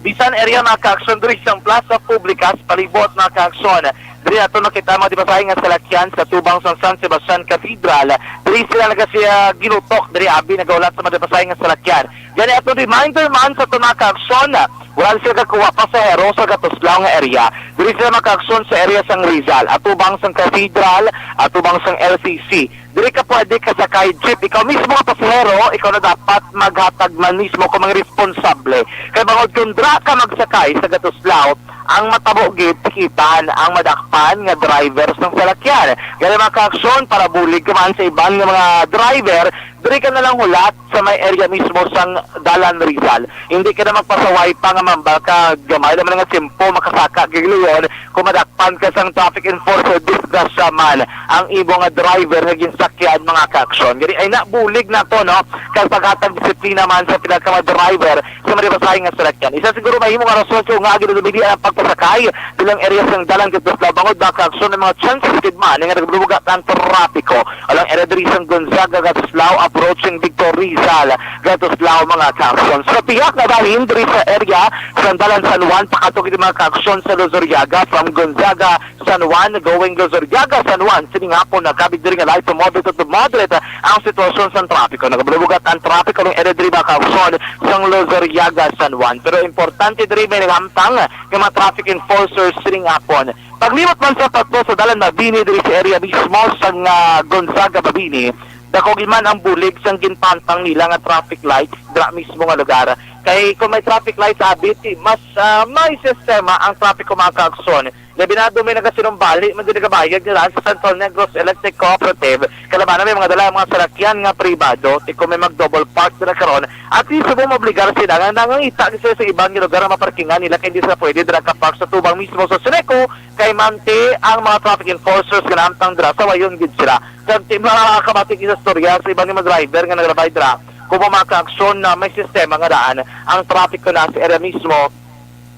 bisan area, mga kaaksyon, diri sang Plaza Publica sa palibot, mga kaaksyon. Diri naton makita mga dipasay nga salakyan sa tubang sang San Sebastian Cathedral. Diri sila nagasiya ginutok, diri abi nagahulat sa mga dipasay nga salakyan. Gani aton reminder man sa aton mga kaaksyon, wala sila kakuha pasahero sa Gatuslao nga area. Diri sila mga kaaksyon sa area sang Rizal, atubang sang Cathedral, atubang sang L C C. Diri ka pwede kasakay jeep. Ikaw mismo nga pasahero, ikaw na dapat maghatag man mismo kung mga responsable. Kay bangod kung dira ka magsakay sa Gatuslao, ang matabo gid tikitan ang madakpan nga driver sang salakyan. Gani, mga kaaksyon, para bulig ka man sa iban nga mga driver, diri ka na lang hulat sa may area mismo sang Dalan Rizal. Hindi ka na magpasaway pa nga mambal ka, gamay naman nga tiyempo makasaka kag luyon kung madakpan ka sang traffic enforcer, disgrasya man ang imo nga driver nga ginsakyan, mga kaaksyon. Gani, ay na, bulig nato, no? Kag paghatag disiplina man sa pila ka mga driver sa malipasahay nga salakyan. Isa siguro mahimo nga rason kung nga ginadumili ang pagpasakay bilang area sang Dalan Gatuslao, bangod, mga kaaksyon, ang mga chances gid man nga nagbubugat ang trapiko. Alang area diri sang Gonzaga, Gatuslao, approaching Victor Rizal, Gatuslao, mga kaaksyon. Sa pihak nga bahin diri sa area sang Dalan San Juan, pakadto gid, mga kaaksyon, sa Luzuriaga from Gonzaga, San Juan, going Luzuriaga, San Juan. Sining hapon, nagkabig diri nga light to moderate to moderate ang sitwasyon sang trapiko. Nagabubugat ang trapiko ng area diri, mga kaaksyon, sang Luzuriaga, San Juan. Pero importante diri, may naghamtang nga mga traffic enforcers sining hapon. Paglimot man sa patlo sa Dalan Mabini diri sa area mismo sang, ah, Gonzaga, Mabini, dako gid man ang bulig sang ginpantang nila nga traffic lights dira mismo nga lugar. Kay kung may traffic lights, abi, ti mas, ah, may sistema ang trapiko, mga kaaksyon. Labi na daw may nagasinumbali man gid nagabayad nga daan sa Central Negros Electric Cooperative. Kalabanan may mga dala ang mga salakyan nga pribado, ti kung may mag-double park dira karon, at least mo maobligar sila nga nangangita gid sila sa iban nga lugar nga maparkingan nila, kay hindi sila pwede dira ka-park sa tubang mismo sa Suneco, kay manti ang mga traffic enforcers nga nahamtang dira, sawayon gid sila. Kag ti makakabati gid sa storya sa iban nga mga driver nga naglabay dira, kung mga kaaksyon na may sistema nga daan ang trapiko na sa area mismo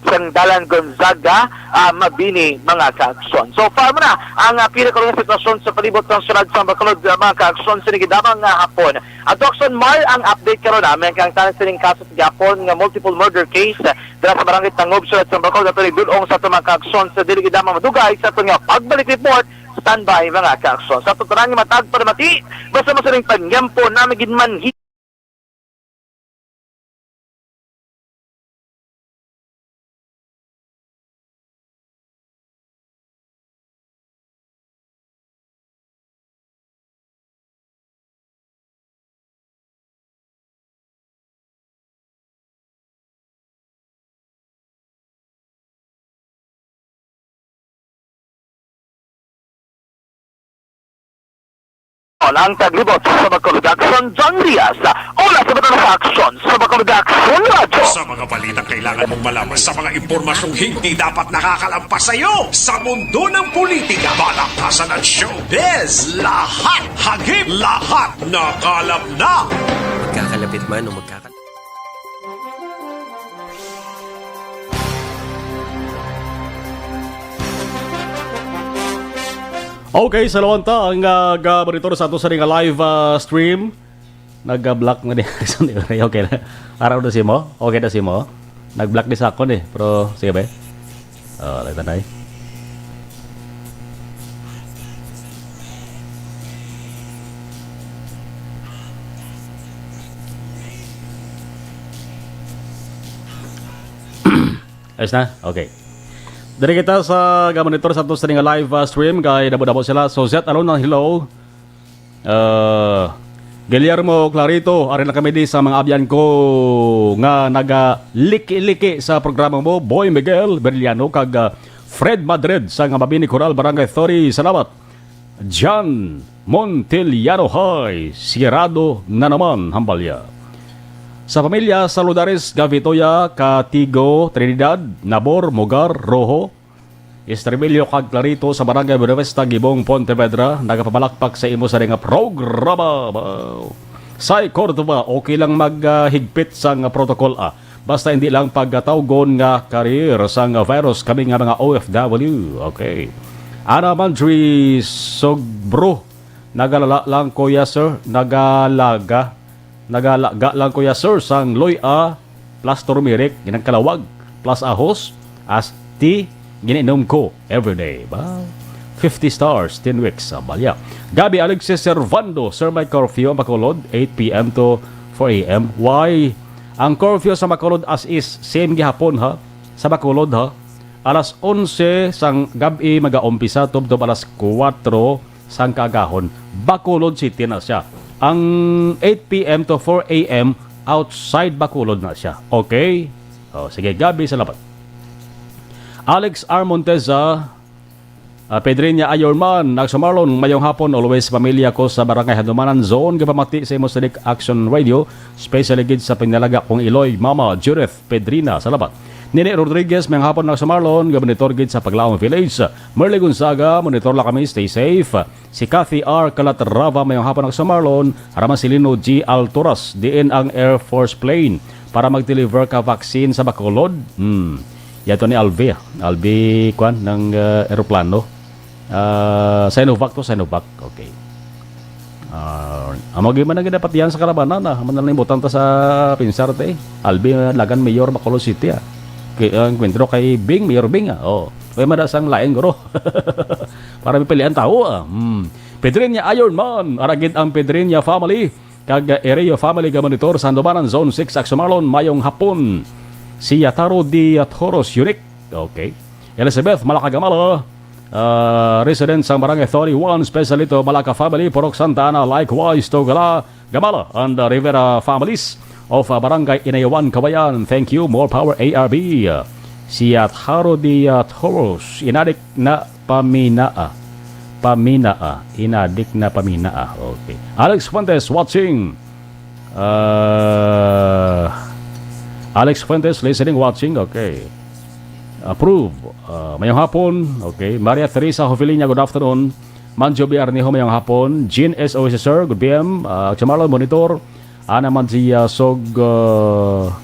sang Dalan Gonzaga, ah, Mabini, mga kaaksyon. So far mo na ang, ah, pinakaulong sitwasyon sa palibot sang syudad sang Bacolod, ah, mga kaaksyon, sa nagidamang nga hapon. At Jackson Mar, ang update karon namin kang tanan sining kaso sa gihapon nga multiple murder case, ah, dira sa Barangay Tangob, syudad sang Bacolod. Ato ni dulong sa ato mga kaaksyon sa dili gid lamang madugay sa ato nga pagbalik report. Standby, mga kaaksyon. Sa ato tanan nga matag palamati, basta mo sining panyampo namin gid man ang taglibot sa Bacolod Aksyon, John Diaz. Una sa mga sa aksyon sa Bacolod Aksyon Radyo. Sa mga balita kailangan mong malaman, sa mga impormasyong hindi dapat nakakalampas sa iyo, sa mundo ng politika, balaktasan at showbiz, lahat hagip, lahat nakalap na. Magkakalapit man o magkakal- Okay, sa lawanta ang, ah, ga-monitor sa ato sa ning live, ah, stream. Nag-block na din. Okay na. Araw na si mo? Okay na si mo? Nag-block din sa ako ni. Pero, sige ba? Oh, lagyan na eh. Ayos na? Okay. Diri kita sa ga-monitor sa ato sa ning live, ah, stream kay dabo-dabo sila. So, Zet Alon, hello. Ah, Guillermo Clarito, ari na kami di sa mga abyan ko nga nagaliki-liki sa programa mo, Boy Miguel Berliano kag, ah, Fred Madrid sa nga Mabini Coral, Barangay thirty. Salamat. John Montiliano, hi, sirado na naman, hambalya. Sa pamilya Saludares, Gavitoya, Katigo, Trinidad, Nabor, Mogar, Rojo, Estribillo kag Clarito sa Barangay Buenavista, Gibong, Pontevedra, nagapamalakpak sa imo sa nga programa. Say Cordova, okay lang mag, ah, higpit sang protocol, ah. Basta hindi lang pagkatawgon nga carrier sang virus kami nga mga O F W. Okay. Ana Mandri Sogbro, nagalala lang, kuya, sir. Nagalaga. Nagalaga lang, kuya, sir, sang loy-a plus turmeric, ginagkalawag, plus ahos, as tea, gininom ko everyday. Ba? Fifty stars, ten weeks, ah, balya. Gabi Alexis Servando, sir, may curfew ang Bacolod, eight P M to four A M. Why? Ang curfew sa Bacolod as is, same gihapon, ha? Sa Bacolod, ha? Alas onse sang gab-i magaumpisa tubtob alas kuwatro sang kaagahon. Bacolod City na siya. Ang eight P M to four A M, outside Bacolod na siya. Okay? Oh, sige, Gabi, salamat. Alex R. Monteza, ah, Pedriña Ayorman, Agso Marlon, mayong hapon, always pamilya ko sa Barangay Handumanan Zone, gapamati sa imo sa Dick Action Radio, especially gid sa pinalaga kong iloy, Mama Judith Pedrina, salamat. Nini Rodriguez, mayong hapon, Agso Marlon, gabanitor gid sa Paglaong Village. Merly Gonzaga, monitor lang kami, stay safe. Si Cathy R. Calatrava, mayong hapon, Agso Marlon, Ramasilino G. Alturas, diin ang Air Force plane para mag-deliver ka vaccine sa Bacolod? Hmm. Yato ni Alvi, ah. Alvi, kwan, ng, uh, eroplano. Ah, Sinovac to, Sinovac. Okay. Ah, amo gyud man ang ginapat yan sa kalabanan, ah. Amo na lang imbutang ta sa pinsar, te. Albi, ah, Lagan Mayor, Bacolod City, ah. Kay, ang enkwentro kay Bing, Mayor Bing, ah. Oh. Kaya madasang lain, guro. Para mapilian tao, ah. Hmm. Pedriña Iron Man, aragid ang Pedriña family. Kag, ah, Ereo family ga monitor sa Handumanan Zone six, Agso Marlon, mayong hapon. Si Yataro di, ah, Toros, Unique. Okay. Elizabeth Malacagamala, ah, resident sang Barangay thirty-one, especially to Malaca family, Purok Santa Ana, likewise to Gala, Gamala and, ah, Rivera families of, ah, Barangay Inayawan, Kawayan. Thank you, more power, A R B. Si Yataro di, ah, Toros, inadik na paminaa. Paminaa. Inadik na paminaa. Okay. Alex Fuentes watching. Ah, Alex Fuentes listening, watching. Okay. Approve. Ah, mayong hapon. Okay. Maria Teresa Joveliña, good afternoon. Manjo B. Arnejo, mayong hapon. Jean S. Oisesor, good P M. Ah, Chamarlon, monitor. Ana Mancia Sog, ah,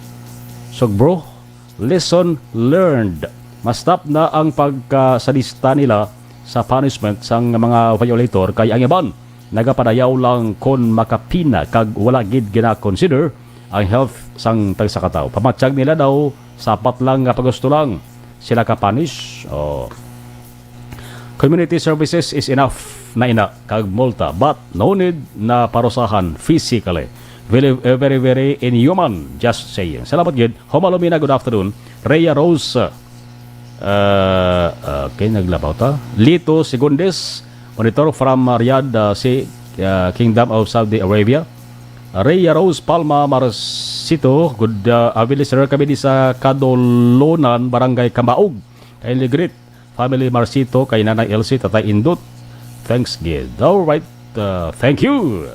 Sogbro. Lesson learned. Ma-stop na ang pagkasadista nila sa punishment sang mga violator, kay ang iban nagapadayaw lang kon makapina kag wala gid gina-consider ang health sang tagsa ka tawo. Pamatyag nila daw, sapat lang nga pagusto lang sila ka-punish. Oh. Community services is enough na ina kag multa, but no need na parusahan physically. Very, eh, very, very inhuman. Just saying. Salamat gid. Homa Lumina, good afternoon. Rhea Rose, uh, uh, okay, naglabaw ta. Lito Segundes, monitor from, uh, Riyadh, uh, si, uh, Kingdom of Saudi Arabia. Rhea Rose Palma Marcito, good, uh, evening, sir. Kami di sa Kadolonan, Barangay Kambaog. Kindly greet family Marcito, kay Nanay Elsie, Tatay Indot. Thanks gid. All right. Uh, thank you.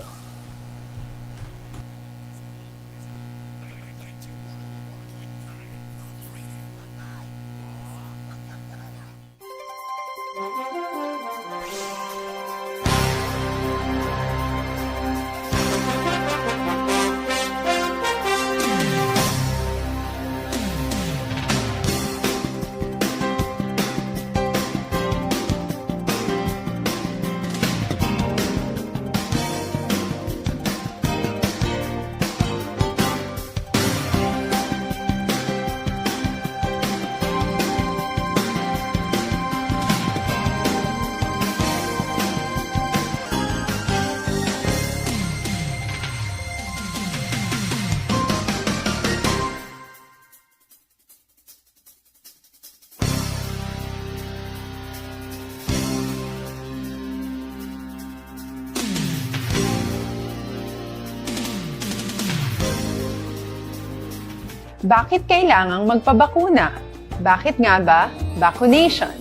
Bakit kailangang magpabakuna? Bakit nga ba vaccination?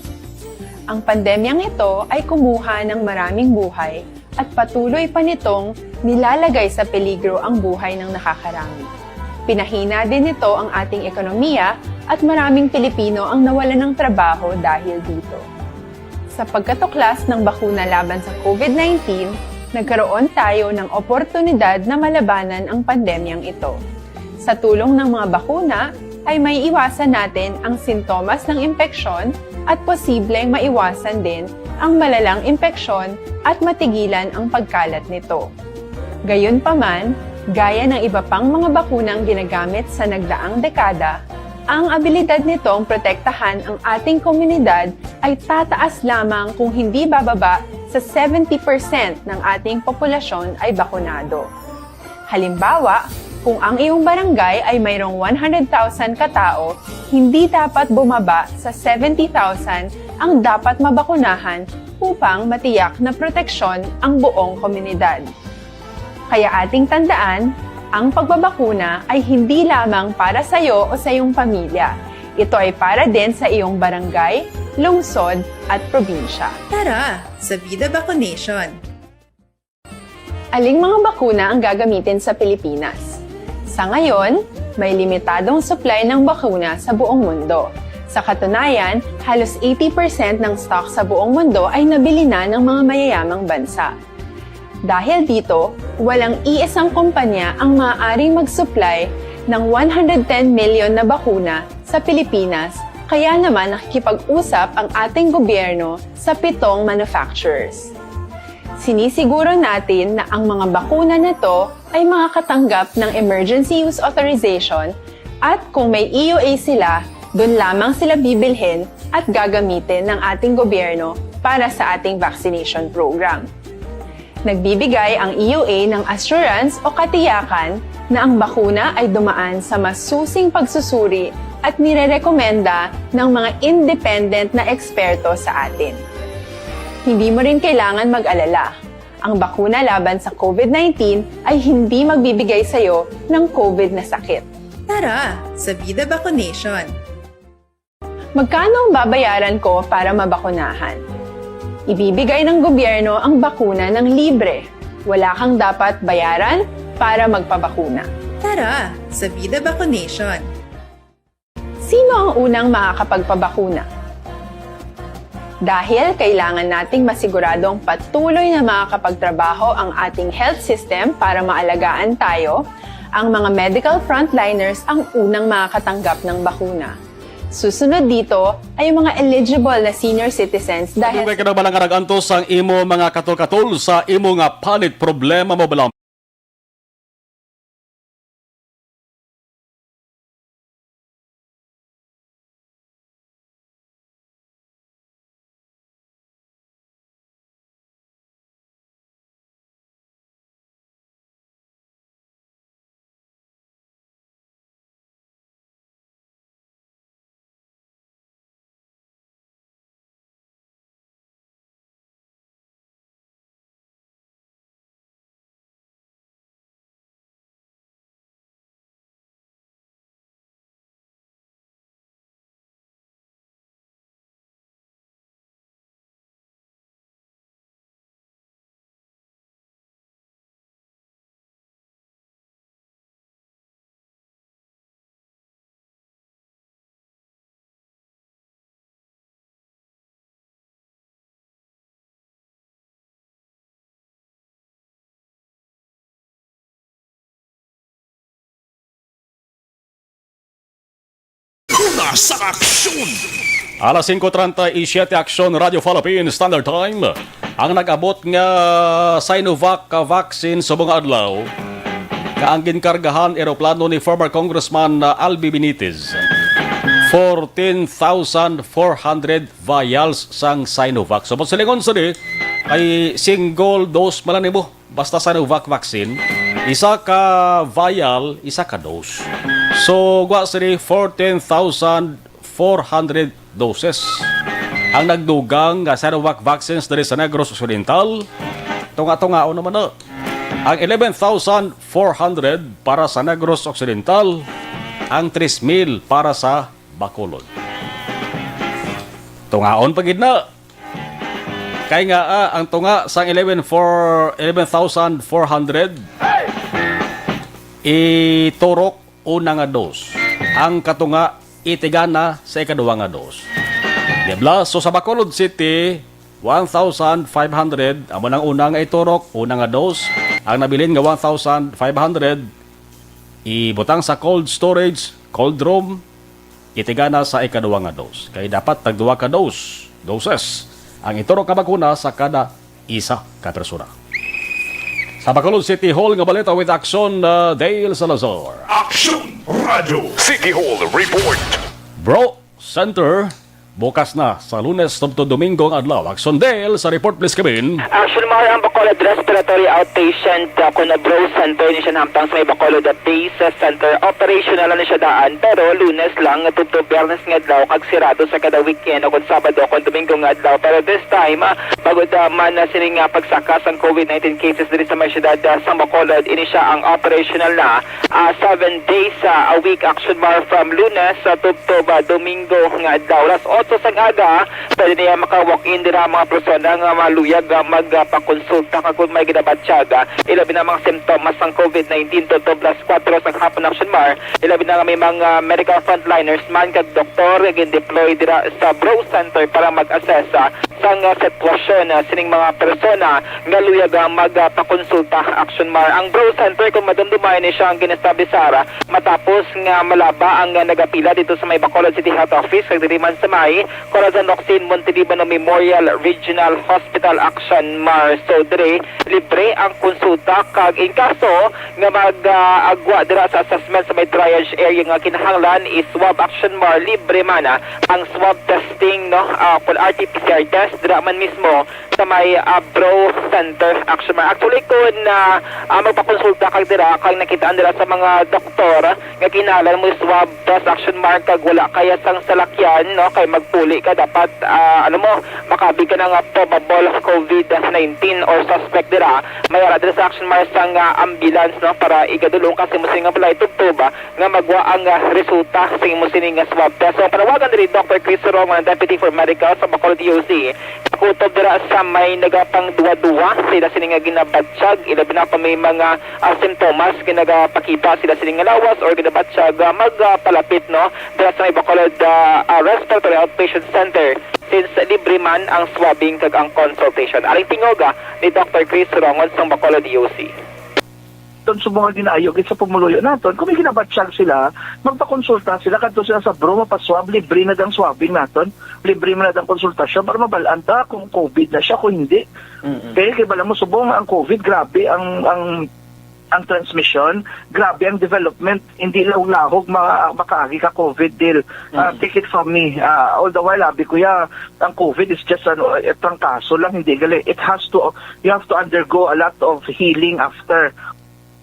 Ang pandemyang ito ay kumuha ng maraming buhay at patuloy pa nitong nilalagay sa peligro ang buhay ng nakakarami. Pinahina din nito ang ating ekonomiya at maraming Pilipino ang nawalan ng trabaho dahil dito. Sa pagkatuklas ng bakuna laban sa COVID nineteen, nagkaroon tayo ng oportunidad na malabanan ang pandemyang ito. Sa tulong ng mga bakuna, ay maiiwasan natin ang sintomas ng impeksyon at posibleng maiwasan din ang malalang impeksyon at matigilan ang pagkalat nito. Gayunpaman, gaya ng iba pang mga bakunang ginagamit sa nagdaang dekada, ang abilidad nitong protektahan ang ating komunidad ay tataas lamang kung hindi bababa sa seventy percent ng ating populasyon ay bakunado. Halimbawa, kung ang iyong barangay ay mayroong one hundred thousand ka tao, hindi dapat bumaba sa seventy thousand ang dapat mabakunahan upang matiyak na proteksyon ang buong komunidad. Kaya ating tandaan, ang pagbabakuna ay hindi lamang para sa iyo o sa iyong pamilya. Ito ay para din sa iyong barangay, lungsod, at probinsya. Tara, sa Vida Vaccination! Aling mga bakuna ang gagamitin sa Pilipinas? Sa ngayon, may limitadong supply ng bakuna sa buong mundo. Sa katunayan, halos eighty percent ng stock sa buong mundo ay nabili na ng mga mayayamang bansa. Dahil dito, walang iisang kumpanya ang maaaring mag-supply ng one hundred ten million na bakuna sa Pilipinas, kaya naman nakikipag-usap ang ating gobyerno sa pitong manufacturers. Sinisiguro natin na ang mga bakuna na to ay makakatanggap ng emergency use authorization at kung may E U A sila, doon lamang sila bibilhin at gagamitin ng ating gobyerno para sa ating vaccination program. Nagbibigay ang E U A ng assurance o katiyakan na ang bakuna ay dumaan sa masusing pagsusuri at nirerekomenda ng mga independent na eksperto sa atin. Hindi mo rin kailangan mag-alala. Ang bakuna laban sa COVID nineteen ay hindi magbibigay sa iyo ng COVID na sakit. Tara, sa Vida Vaccination! Magkano ang babayaran ko para mabakunahan? Ibibigay ng gobyerno ang bakuna ng libre. Wala kang dapat bayaran para magpabakuna. Tara, sa Vida Vaccination! Sino ang unang makakapagpabakuna? Dahil kailangan nating masiguradong patuloy na makakapagtrabaho ang ating health system para maalagaan tayo, ang mga medical frontliners ang unang makakatanggap ng bakuna. Susunod dito ay ang mga eligible na senior citizens dahil... Dugay ka na bala nga nag-antos ang imo mga katol-katol sa imo nga panit problema mo bala? Una sa aksyon! Alas singko treinta y siete, Aksyon, Radyo Philippine Standard Time. Ang nag-abot nga Sinovac vaccine subong nga adlaw, nga ang ginkargahan eroplano ni former Congressman, uh, Albi Benitez, fourteen thousand four hundred vials sang Sinovac. So, silingon sini, ay single dose man lang nimo. Basta Sinovac vaccine, isa ka vial, isa ka dose. So, gwa sini fourteen thousand four hundred doses ang nagdugang nga Sinovac vaccines diri sa Negros Occidental. Tunga-tungaon naman na. Ang eleven thousand four hundred para sa Negros Occidental, ang tres mil para sa Bacolod. Tungaon pa gid na. Kay nga, ah, ang tunga sang eleven four, eleven thousand four hundred, iturok una nga dos. Ang katunga, itigana sa ikaduha nga dos. Di ba? So, sa Bacolod City, one thousand five hundred, amo nang una nga iturok, una nga dos. Ang nabilin nga one thousand five hundred, ibutang sa cold storage, cold room, itigana sa ikaduha nga dos. Kay dapat tagduha ka dos, doses, ang iturok nga bakuna sa kada isa ka persona. Sa Bacolod City Hall nga balita with Action, uh, Dale Salazar. Action Radio City Hall Report. Bro Center, bukas na sa Lunes tubtob Domingo nga adlaw. Action Dale sa report, please, Kevin. Action Mar, ang Bacolod Respiratory Outpatient, uh, kun Bro Center ni siya nahamtang sa may Bacolod Base Center. Operational na siya daan, pero Lunes lang tubtob Biyernes nga adlaw kag sirado sa kada weekend o kun Sabado o kun Domingo nga adlaw. Pero this time, ah, bag-o da man na sini nga pagsaka sang COVID nineteen cases diri sa may siyudad, ah, sa Bacolod, ini siya ang operational na, ah, seven days, ah, a week, Action Mar, from Lunes sa tubtob, ah, Domingo nga adlaw. Alas otso sang aga, pwede niya maka-walk-in dira ang mga persona nga maluyag, ah, magpakonsulta kag kung may ginabatyag, ah, ilabi na mga simptomas sang COVID nineteen tubtob alas kwatro sang hapon, Action Mar, ilabi na nga may mga medical frontliners man kag doktor nga gin-deploy dira sa Bro Center para mag-assess, ah, sang, ah, sitwasyon, ah, sining mga persona nga luyag, ah, magpakonsulta, Action Mar. Ang Bro Center, kung madumduman, ini siya ang gin-establisar, ah, matapos nga malaba ang, ah, nagapila dito sa may Bacolod City Health Office kag diri man sa may Corazon Locsin Montelibano Memorial Regional Hospital, Action Mar. So, diri, libre ang konsulta kag in kaso nga mag, ah, agwa dira sa assessment sa may triage area nga kinahanglan is swab, Action Mar, libre man, ah, ang swab testing, no? Ah, kun R T P C R test dira man mismo sa may, ah, Bro Center, Action Mar. Actually, kun, ah, ah, magpakonsulta kag dira kag nakitaan dira sa mga doktor nga kinahanglan mo swab test, Action Mar, kag wala kaya sang salakyan, no, kay magpuli ka dapat, ah, ano mo, makabig ka na nga probable COVID nineteen or suspect dira. May ara dira sa Action Mar sang, ah, ambulance, no, para igadulong ka sa imo sini nga balay tubtob, ah, nga magwa ang, ah, resulta sa imo sini nga swab test. So, ang panawagan diri, Doctor Chris Sorong, ang Deputy for Medical sa Bacolod D O C. Kutob dira sa may nagapangduwa-duwa sila sini nga ginabatyag, ilabi na kung may mga, ah, simptomas nga nagapakita sila sini nga lawas or ginabatyag, ah, magpalapit, no, dira sa may Bacolod, ah, ah, Respiratory Outpatient Center, since libre man ang swabbing kag ang consultation. Aring tingog, ah, ni Doctor Chris Rongon sang Bacolod D O C. Ton subong nga ginaayo gid sa pumuluyo naton, kung may ginabatyag sila, magpakonsulta sila, kadto sila sa Bro, mapaswab, libre na dang swabbing naton, libre man na dang konsultasyon para mabal-an ta kung COVID na siya, kung hindi. Mm-mm. Kaya kay bala mo subong nga ang COVID, grabe ang, ang, ang transmission, grabe ang development, hindi lahog-lahog ma-, makaagi ka COVID deal. Ah, Mm-mm. Take it from me. Ah, all the while, abi ko ya, ang COVID is just, ano, eh, trangkaso lang, hindi gali. It has to, you have to undergo a lot of healing after.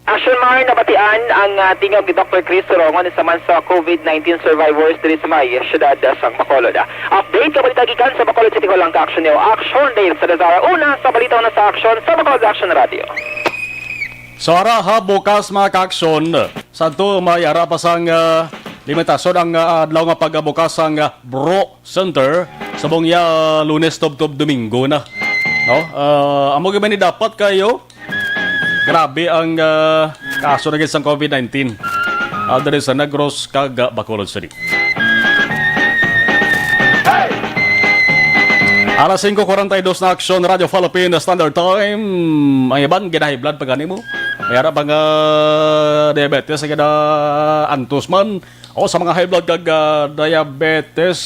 Action Mar, nabatian ang, ah, tingog ni Doctor Chris Rongon, isa man sa COVID nineteen survivors diri sa may siyudad, ah, sang Bacolod. Ah, update ka balita gikan sa Bacolod City Hall ang ka-action niyo. Action Dale Salazar, una sa balita, una sa action sa Bacolod Action Radio. So, ara ha, bukas, mga ka-action, sadto may ara pa sang, ah, limitasyon ang, ah, adlaw nga pagbukas sang, ah, Bro Center sa bungya, Lunes tubtob Domingo na. No? Ah, amo gyud man ni dapat kayo. Grabe ang, ah, kaso na gid sang COVID nineteen, ah, diri sa Negros kag, ah, Bacolod City. Alas singko kuwarenta y dos na, Action Radio Philippine Standard Time. Ang iban, gina-high blood pa gani mo. May ara pa nga diabetes, gina-antos man. O sa mga high blood kag, ah, diabetes,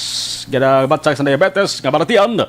ginabatyag sa diabetes, nga balatian.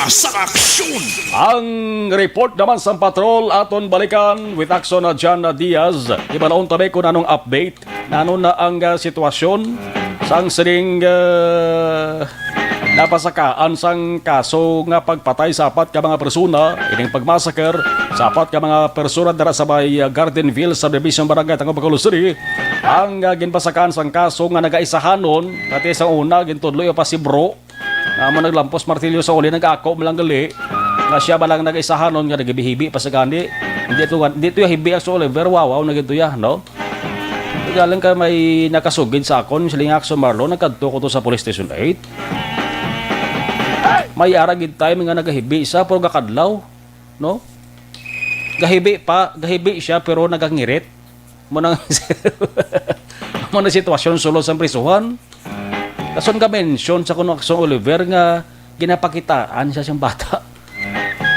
Sa aksyon! Ang report naman sa patrol aton balikan with Action na John Diaz. Ibalaon tabi kung anong update, nano na ang, ah, sitwasyon sang sining, ah, napasakaan sang kaso nga pagpatay sa apat ka mga persona, ining pagmassacre sa apat ka mga persona dira sa may, ah, Gardenville Subdivision, Barangay Tangub, Bacolod City. Ang, ah, ginpasakaan sang kaso nga nagaisahanon, pati sa una, gintudlo pa si Bro, nga amo naglampos martilyo sa uli, nag-ako man lang gali nga siya ba lang nag-isahanon nga naghibi-hibi pa sa gani. Hindi to, hindi to ya hibi ang si Oliver, wawaw na gid to ya, no? Galing ka may nakasugid sa akon, siling nga, "Action Marlon, nagkadto ko to sa Police Station eight." May ara gid time nga nagahibi sa, pero gakadlaw, no? Gahibi pa, gahibi siya, pero nagangirit. Mo nang, mo na sitwasyon sulod sa prisuhan. Dason ka mention sa kuno Action Oliver nga ginapakitaan siya siyang bata.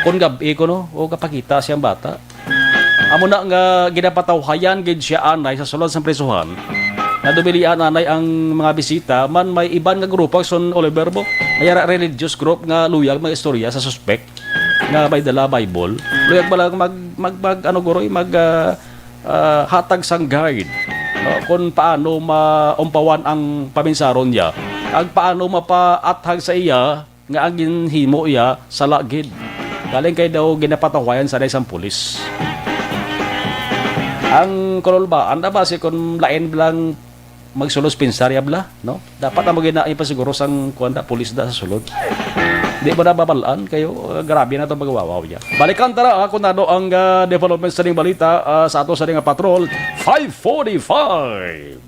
Kon gab-i kuno, o kapakita siyang bata. Amo na nga ginapatawhayan gid siya anay sa sulod sa prisuhan. Nadumilian anay ang mga bisita man may iban nga grupo, Action Oliver, mo. May ara religious group nga luyag mag-istorya sa suspek nga may dala Bible. Luyag ba lang mag, mag, mag, ano, guroy, mag, ah, ah, hatag sang guide, no, kung paano maumpawan ang paminsaron niya, ag paano mapaathag sa iya nga ang ginhimo iya sala gid. Galing kay daw ginapatawayan sa sang pulis. Ang kululbaan na ba si kun lain lang magsulos pinsar ya bala, no? Dapat amo gina ipasiguro sang kuwan da, pulis da sa sulod. Di ba nababal-an kayo? Uh, grabe na to magawawaw niya. Balikan tara ha, kung ano ang, ah, development sa ning balita, ah, sa ato sa ning patrol, five forty-five.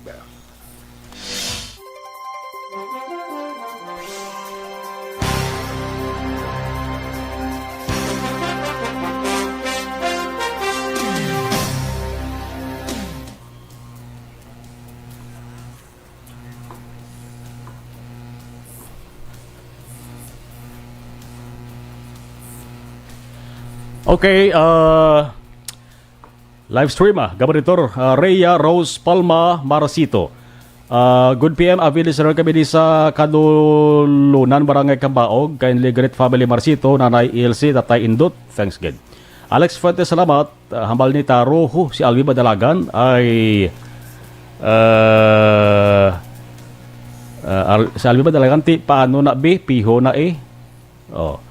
Okay, uh, live stream, ah, Gabaritor, ah, Rhea Rose Palma Marcito. Ah, good P M, avid listener kami di sa Kadulunan, Barangay Kabaog. Kindly greet family Marcito, Nanay Ilse, Tatay Indot. Thanks, good. Alex Fuentes, salamat. Ah, hambal ni Taro, "Huh, si Alvi Madalagan ay, ah, ah, Al-, si Alvi Madalagan, ti, paano na, bi? Piho na, eh." Oh.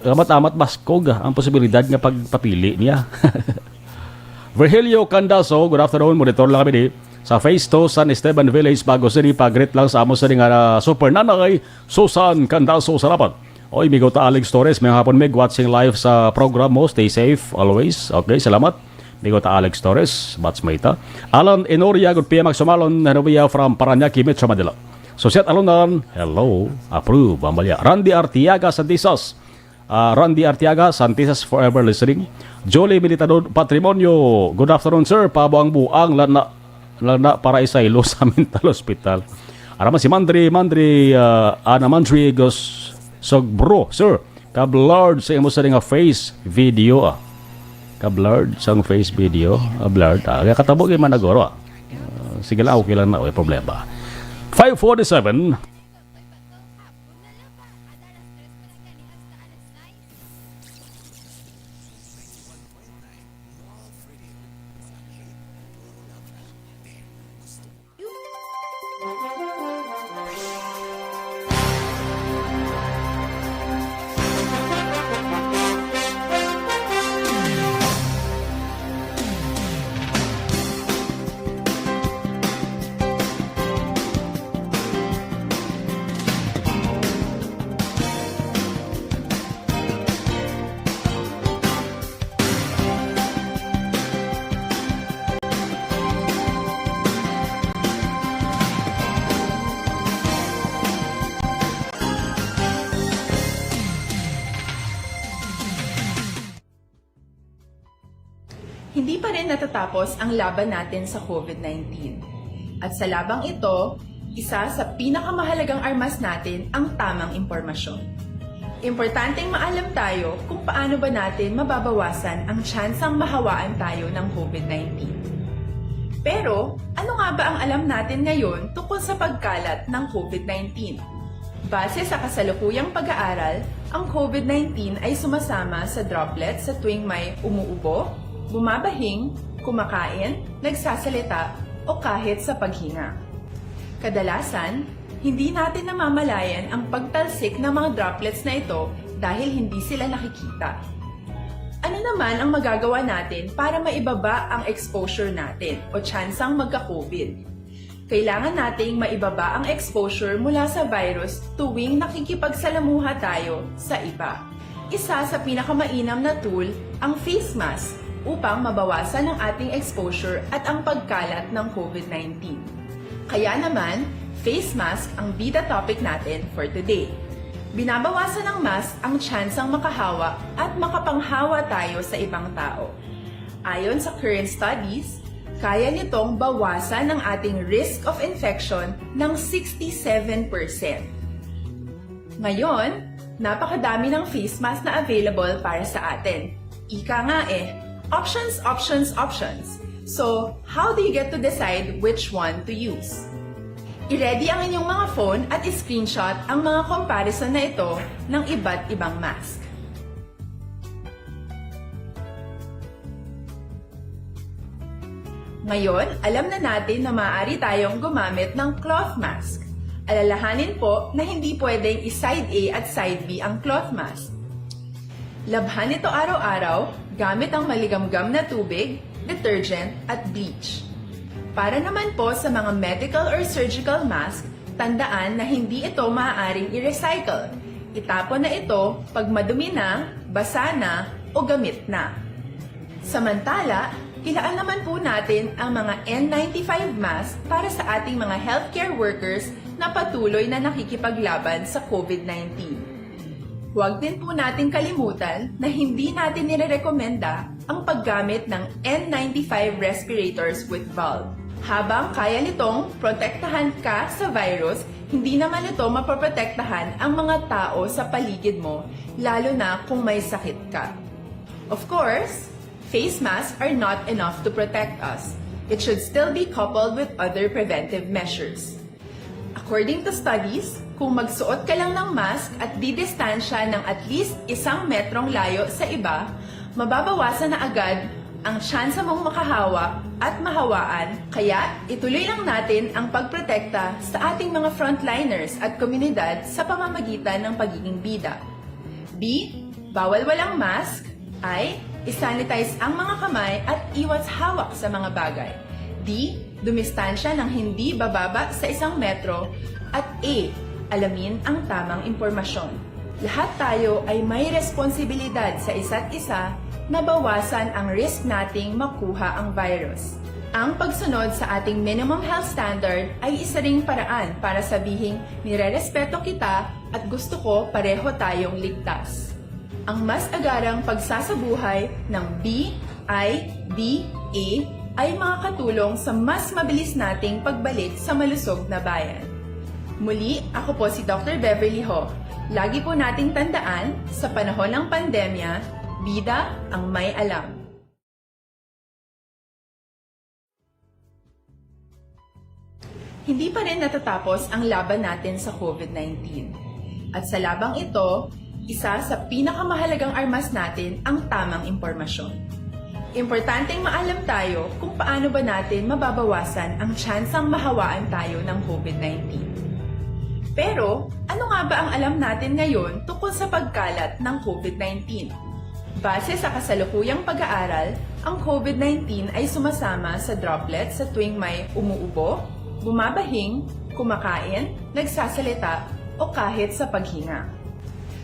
Amat-amat baskog, ah, ang posibilidad nga pagpapili niya. Virgilio Candaso, good afternoon. Monitor lang kami di sa Phase two, San Esteban Village, Bago City. Pag-greet lang sa amo sa nga, ah, Super Nanay Susan Candaso, salamat. Oy, Migo ta Alex Torres, may hapon, Mig, watching live sa program mo. Stay safe always. Okay, salamat. Migo ta Alex Torres, batchmate, ah. Alan Enoria, good P M, Magsumalon, Genovia from Parañaque, Metro Manila. Susiat Alonan, hello, approve, ang balya. Randy Artiaga, Santisas. Ah, Randy Artiaga, Santisas forever listening. Jolie Militado, Patrimonio, good afternoon, sir. Pabuang-buang, lana, lana para isaylo sa mental hospital. Arama si Mandri, Mandri, ah, Ana Mandri, Gos-, Sogbro, sir. Ka-blurred sa imo sa nga face video, ah. Ka-blurred sa face video, ah, blurred, ah. Kaya katabo gyud man na guro, ah. Ah, sige lang, okay lang na, way problema. Five forty-seven. Hindi pa rin natatapos ang laban natin sa COVID nineteen. At sa labang ito, isa sa pinakamahalagang armas natin ang tamang impormasyon. Importanteng maalam tayo kung paano ba natin mababawasan ang tsansang mahawaan tayo ng COVID nineteen. Pero, ano nga ba ang alam natin ngayon tungkol sa pagkalat ng COVID nineteen? Base sa kasalukuyang pag-aaral, ang COVID nineteen ay sumasama sa droplets sa tuwing may umuubo, bumabahing, kumakain, nagsasalita, o kahit sa paghinga. Kadalasan, hindi natin namamalayan ang pagtalsik ng mga droplets na ito dahil hindi sila nakikita. Ano naman ang magagawa natin para maibaba ang exposure natin o tsansang magka-COVID? Kailangan nating maibaba ang exposure mula sa virus tuwing nakikipagsalamuha tayo sa iba. Isa sa pinakamainam na tool ang face mask upang mabawasan ang ating exposure at ang pagkalat ng COVID nineteen. Kaya naman, face mask ang bida topic natin for today. Binabawasan ng mask ang tsansang makahawa at makapanghawa tayo sa ibang tao. Ayon sa current studies, kaya nitong bawasan ang ating risk of infection ng sixty-seven percent. Ngayon, napakadami ng face mask na available para sa atin. Ika nga eh, options, options, options. So, how do you get to decide which one to use? I-ready ang inyong mga phone at i-screenshot ang mga comparison na ito ng iba't ibang mask. Ngayon, alam na natin na maaari tayong gumamit ng cloth mask. Alalahanin po na hindi pwedeng i-side A at side B ang cloth mask. Labhan ito araw-araw gamit ang maligamgam na tubig, detergent, at bleach. Para naman po sa mga medical or surgical mask, tandaan na hindi ito maaaring i-recycle. Itapon na ito pag madumi na, basa na, o gamit na. Samantala, kilaan naman po natin ang mga N ninety-five mask para sa ating mga healthcare workers na patuloy na nakikipaglaban sa COVID nineteen. Huwag din po natin kalimutan na hindi natin nirerekomenda ang paggamit ng N ninety-five respirators with valve. Habang kaya nitong protektahan ka sa virus, hindi naman ito mapoprotektahan ang mga tao sa paligid mo, lalo na kung may sakit ka. Of course, face masks are not enough to protect us. It should still be coupled with other preventive measures. According to studies, kung magsuot ka lang ng mask at didistansya ng at least isang metrong layo sa iba, mababawasan na agad ang tsansa mong makahawa at mahawaan. Kaya, ituloy lang natin ang pagprotekta sa ating mga frontliners at komunidad sa pamamagitan ng pagiging bida. B, bawal walang mask. I, i-sanitize ang mga kamay at iwas hawak sa mga bagay. D, dumistansya ng hindi bababa sa isang metro. At E, alamin ang tamang impormasyon. Lahat tayo ay may responsibilidad sa isa't isa na bawasan ang risk nating makuha ang virus. Ang pagsunod sa ating minimum health standard ay isa ring paraan para sabihing nirerespeto kita at gusto ko pareho tayong ligtas. Ang mas agarang pagsasabuhay ng B I D A ay makakatulong sa mas mabilis nating pagbalik sa malusog na bayan. Muli, ako po si Doctor Beverly Ho. Lagi po nating tandaan, sa panahon ng pandemya, bida ang may alam. Hindi pa rin natatapos ang laban natin sa COVID nineteen. At sa labang ito, isa sa pinakamahalagang armas natin ang tamang impormasyon. Importanteng maalam tayo kung paano ba natin mababawasan ang tsansang mahawaan tayo ng COVID nineteen. Pero, ano nga ba ang alam natin ngayon tungkol sa pagkalat ng COVID nineteen? Base sa kasalukuyang pag-aaral, ang COVID nineteen ay sumasama sa droplets sa tuwing may umuubo, bumabahing, kumakain, nagsasalita, o kahit sa paghinga.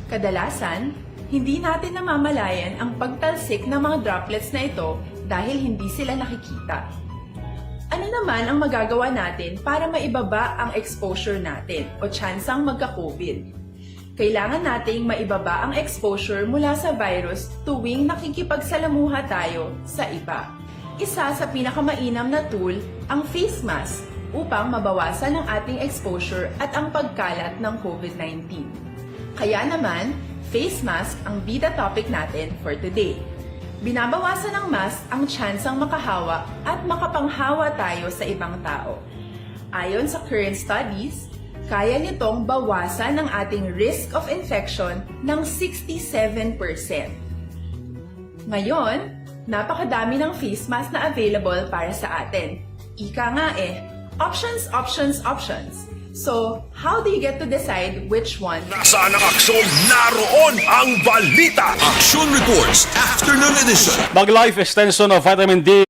Kadalasan, hindi natin namamalayan ang pagtalsik ng mga droplets na ito dahil hindi sila nakikita. Ano naman ang magagawa natin para maibaba ang exposure natin o tsansang magka-COVID? Kailangan nating maibaba ang exposure mula sa virus tuwing nakikipagsalamuha tayo sa iba. Isa sa pinakamainam na tool ang face mask upang mabawasan ang ating exposure at ang pagkalat ng COVID nineteen. Kaya naman, face mask ang bida topic natin for today. Binabawasan ng mask ang tsansang makahawa at makapanghawa tayo sa ibang tao. Ayon sa current studies, Kaya nitong bawasan ang ating risk of infection ng sixty-seven percent. Ngayon, napakadami ng face mask na available para sa atin. Ika nga eh, options, options, options. So, how do you get to decide which one? Nasaan ang aksyon? Naroon ang balita. Action Reports, Afternoon Edition. Mag-life extension of vitamin D.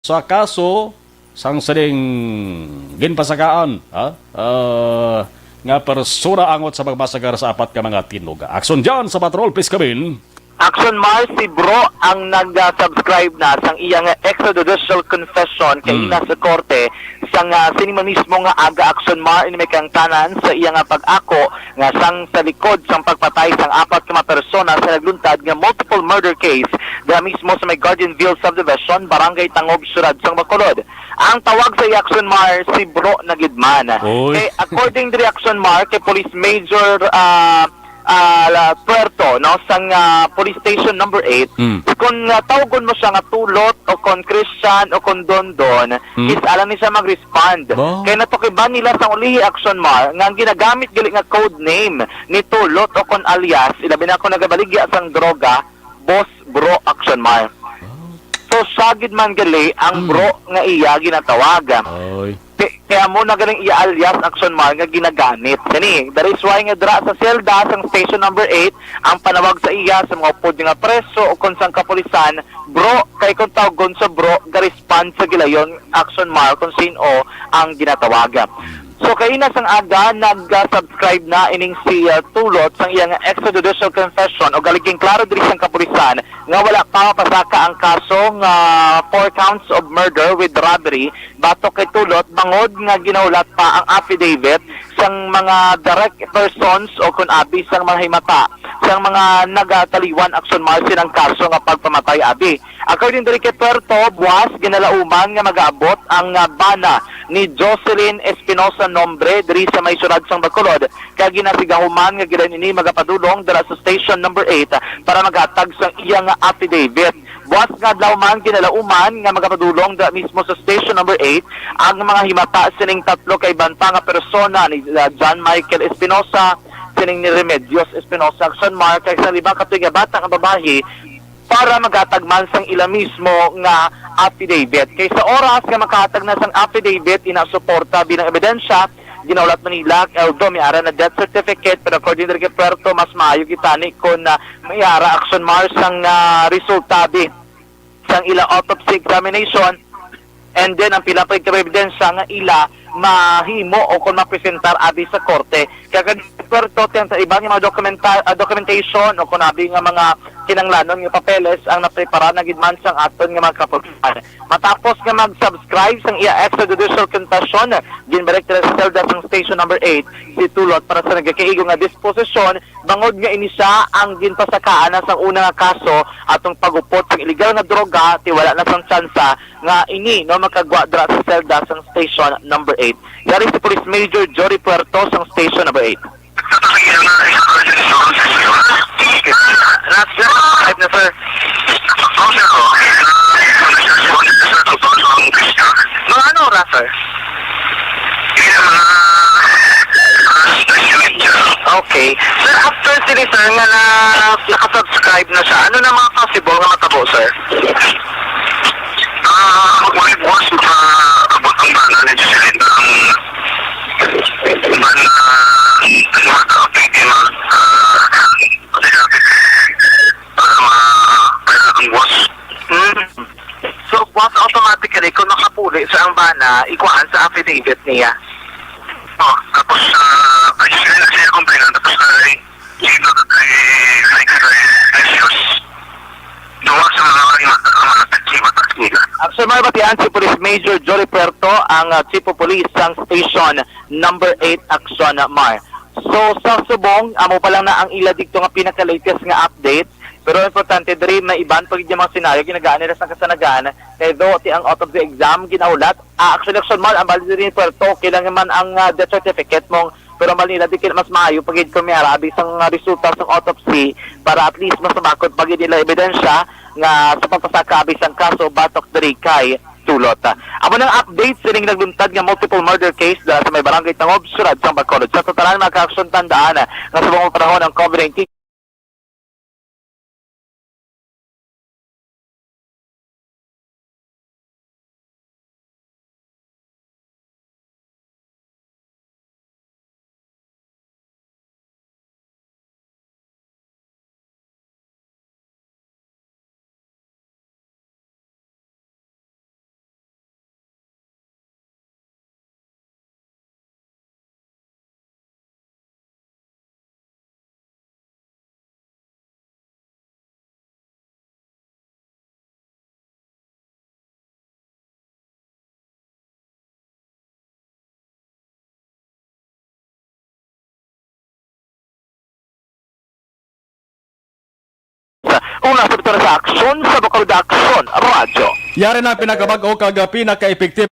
Sa kaso sang sining ginpasakaan, ha? Ah, nga persona angot sa pagmasagar sa apat ka mga tinloga. Action dyan sa patrol, please come in. Action Mars, si Bro ang nag-subscribe na sang iya nga extrajudicial confession kay ina sa korte sang ah, sini man mismo nga aga. Action Mar, ini may kaangtanan sa iya nga pag-ako nga sang sa likod sang pagpatay sang apat ka mga persona sa nagluntad nga multiple murder case dira mismo sa may Guardianville Subdivision, Barangay Tangog, Siyudad sang Bacolod. Ang tawag sa iya, Action Mar, si Bro na gid man. Oy. Kay according diri, Action Mar, kay Police Major ah, ah, la- Puerto, no, sang ah, Police Station number eight, Mm. Kung ah, tawgon mo siya nga Tulot o kon Christian o kon Dondon, Mm. Is alam ni siya mag-respond. Ba? Kay natukiban nila sang ulihi, Action Mar, nga ang ginagamit gali nga code name ni Tulot o kon alias, ilabi na kung nagabaligya sang droga, Boss Bro, Action Mar. So siya gid man gali ang Mm. Bro nga iya ginatawag. Oy. Kay, kay amo na galing iya alias, Action Mar, nga ginagamit. Kani, that is why nga dira sa selda sang Station Number eight, ang panawag sa iya sa mga upod nga preso o kon sang kapulisan, Bro, kay kung tawgon sa Bro, ga-respond sa gilayon, Action Mar, kung sin-o ang ginatawag. So kaina sang aga, nag-subscribe na ining si uh, Tulot sang iya nga extrajudicial confession o galiging klaro diri sang kapulisan nga wala pa mapasaka ang kaso nga four counts of murder with robbery batok kay Tulot bangod nga ginahulat pa ang affidavit sang mga direct persons o kun abi sang mga himata sang mga nagataliwan, Action Mar, sang kaso nga pagpamatay abi. According diri kay Puerto, buwas ginalauman nga magaabot ang ah, bana ni Jocelyn Espinosa Nombre diri sa may siyudad sang Bacolod, kag ginasigahuman nga gid ini magapadulong dira sa Station Number eight para maghatag sang iya nga affidavit. Buwas nga adlaw man ginalauman nga magapadulong dira mismo sa Station Number eight ang mga himata sining tatlo ka iban pa nga persona ni ah, John Michael Espinosa, sining ni Remedios Espinosa, Action Mar, kag sa lima ka tuig nga bata nga babayi para maghatag man sang ila mismo nga affidavit. Kay sa oras nga makahatag na sang affidavit ina suporta bilang ebidensya, ginahulat man nila, although may ara na death certificate, pero according diri kay Puerto, mas maayo gid tani kon ah, may ara, Action Mar, sang ah, resulta bi sang ila autopsy examination, and then ang pila pa gid ka ebidensya nga ila mahimo o kon mapresentar abi sa korte. Kaya kag Puerto, tiyang sa iban nga mga dokumenta- ah, documentation o kon abi nga mga kinahanglanon nga papeles ang naprepara na gid man sang aton nga mga kapulisan. Matapos nga mag-subscribe sang iya extrajudicial confession, ginbalik dira sa selda sang Station Number eight si Tulot para sa nagakaigo nga disposisyon, bangod nga ini sia ang ginpasakaan na sang una nga kaso atong pag-upot sang iligal nga droga, ti wala na sang tsansa nga ini, no, makagwa dira sa selda sang Station Number eight. Yari si Police Major Jory Puerto sang Station Number eight. Last na, five na, sir. Mga ano oras, sir? Okay. Sir, after sini, sir, nga na, nakasubscribe na siya, ano na mga possible nga matabo, sir? Ah, wala po sa abot ang bana ni Jocelyn ang bana, ano, pwede mag, ah, ah, ikuhaan sa affidavit niya. Oh, tapos, ah, ay, siya na siya complainant, tapos na rin, sino na kay, kay, kay Jesus. Duwa sa mga, mga, mga taxi, mga taxi nila. Action Mar, batian si Police Major Jory Puerto, ang, ah, Chief of Police sang Station Number Eight, Action Mar. So, sa subong, amo pa lang na ang ila dito nga pinaka-latest nga update. Pero importante diri, may iban pa gid nga mga senaryo ginagaan nila sa kasanagan. Kay do ti ang autopsy exam ginahulat, ah, actually, Action Mar, ang bali diri ni Puerto, okay lang man ang, ah, death certificate mong, pero ang bali nila di kay mas maayo pa gid kung may ara abi sang, ah, resulta sang autopsy para at least mas mabakod pa gid nila ebidensya nga sa pagpasaka abi sang kaso batok diri kay Tulot. Amo nang update sining nagluntad nga multiple murder case dala sa may barangay Tangob, siyudad sang Bacolod. Sa totalan, mga ka-aksyon, tandaan nga subong panahon ang COVID nineteen. Una sa bitaw sa Aksyon sa Bacolod, Aksyon Radyo. Yari na ang pinakabag-o kag pinaka-epektibo.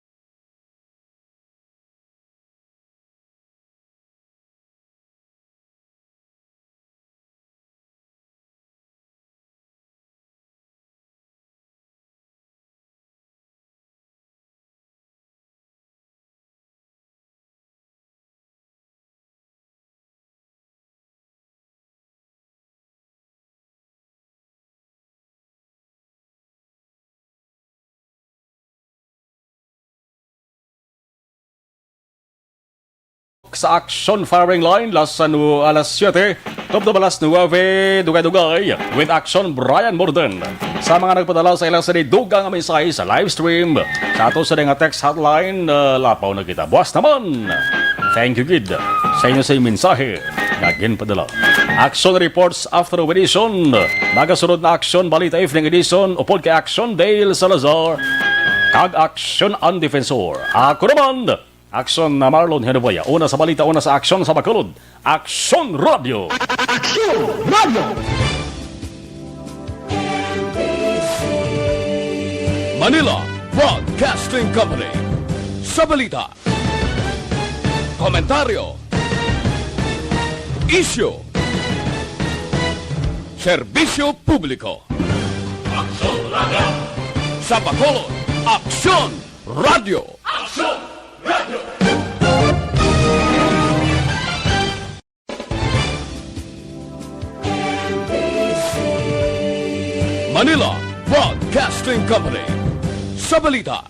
Sa Aksyon Firing Line, las nu-, alas siyete, tubtob alas nuwebe, dugay-dugay, with Aksyon Brian Morden. Sa mga nagpadala sa ilang sini dugang nga mensahe sa live stream, sa ato sa nga text hotline, uh, lapaw na kita. Buwas naman! Thank you gid sa inyo sa mensahe nga ginpadala. Aksyon Reports Afternoon Edition. Magasunod na Aksyon Balita Evening Edition upod kay Aksyon Dale Salazar kag Aksyon Ang Defensor. Ako naman, Aksyon na Marlon Henoboya. Una sa balita, una sa aksyon sa Bacolod. Aksyon Radio. Aksyon Radio. Manila Broadcasting Company. Sa balita, komentaryo, isyu, serbisyo publiko. Aksyon Radio. Sa Bacolod, Aksyon Radio. Aksyon Radio. Manila Broadcasting Company. Sa balita,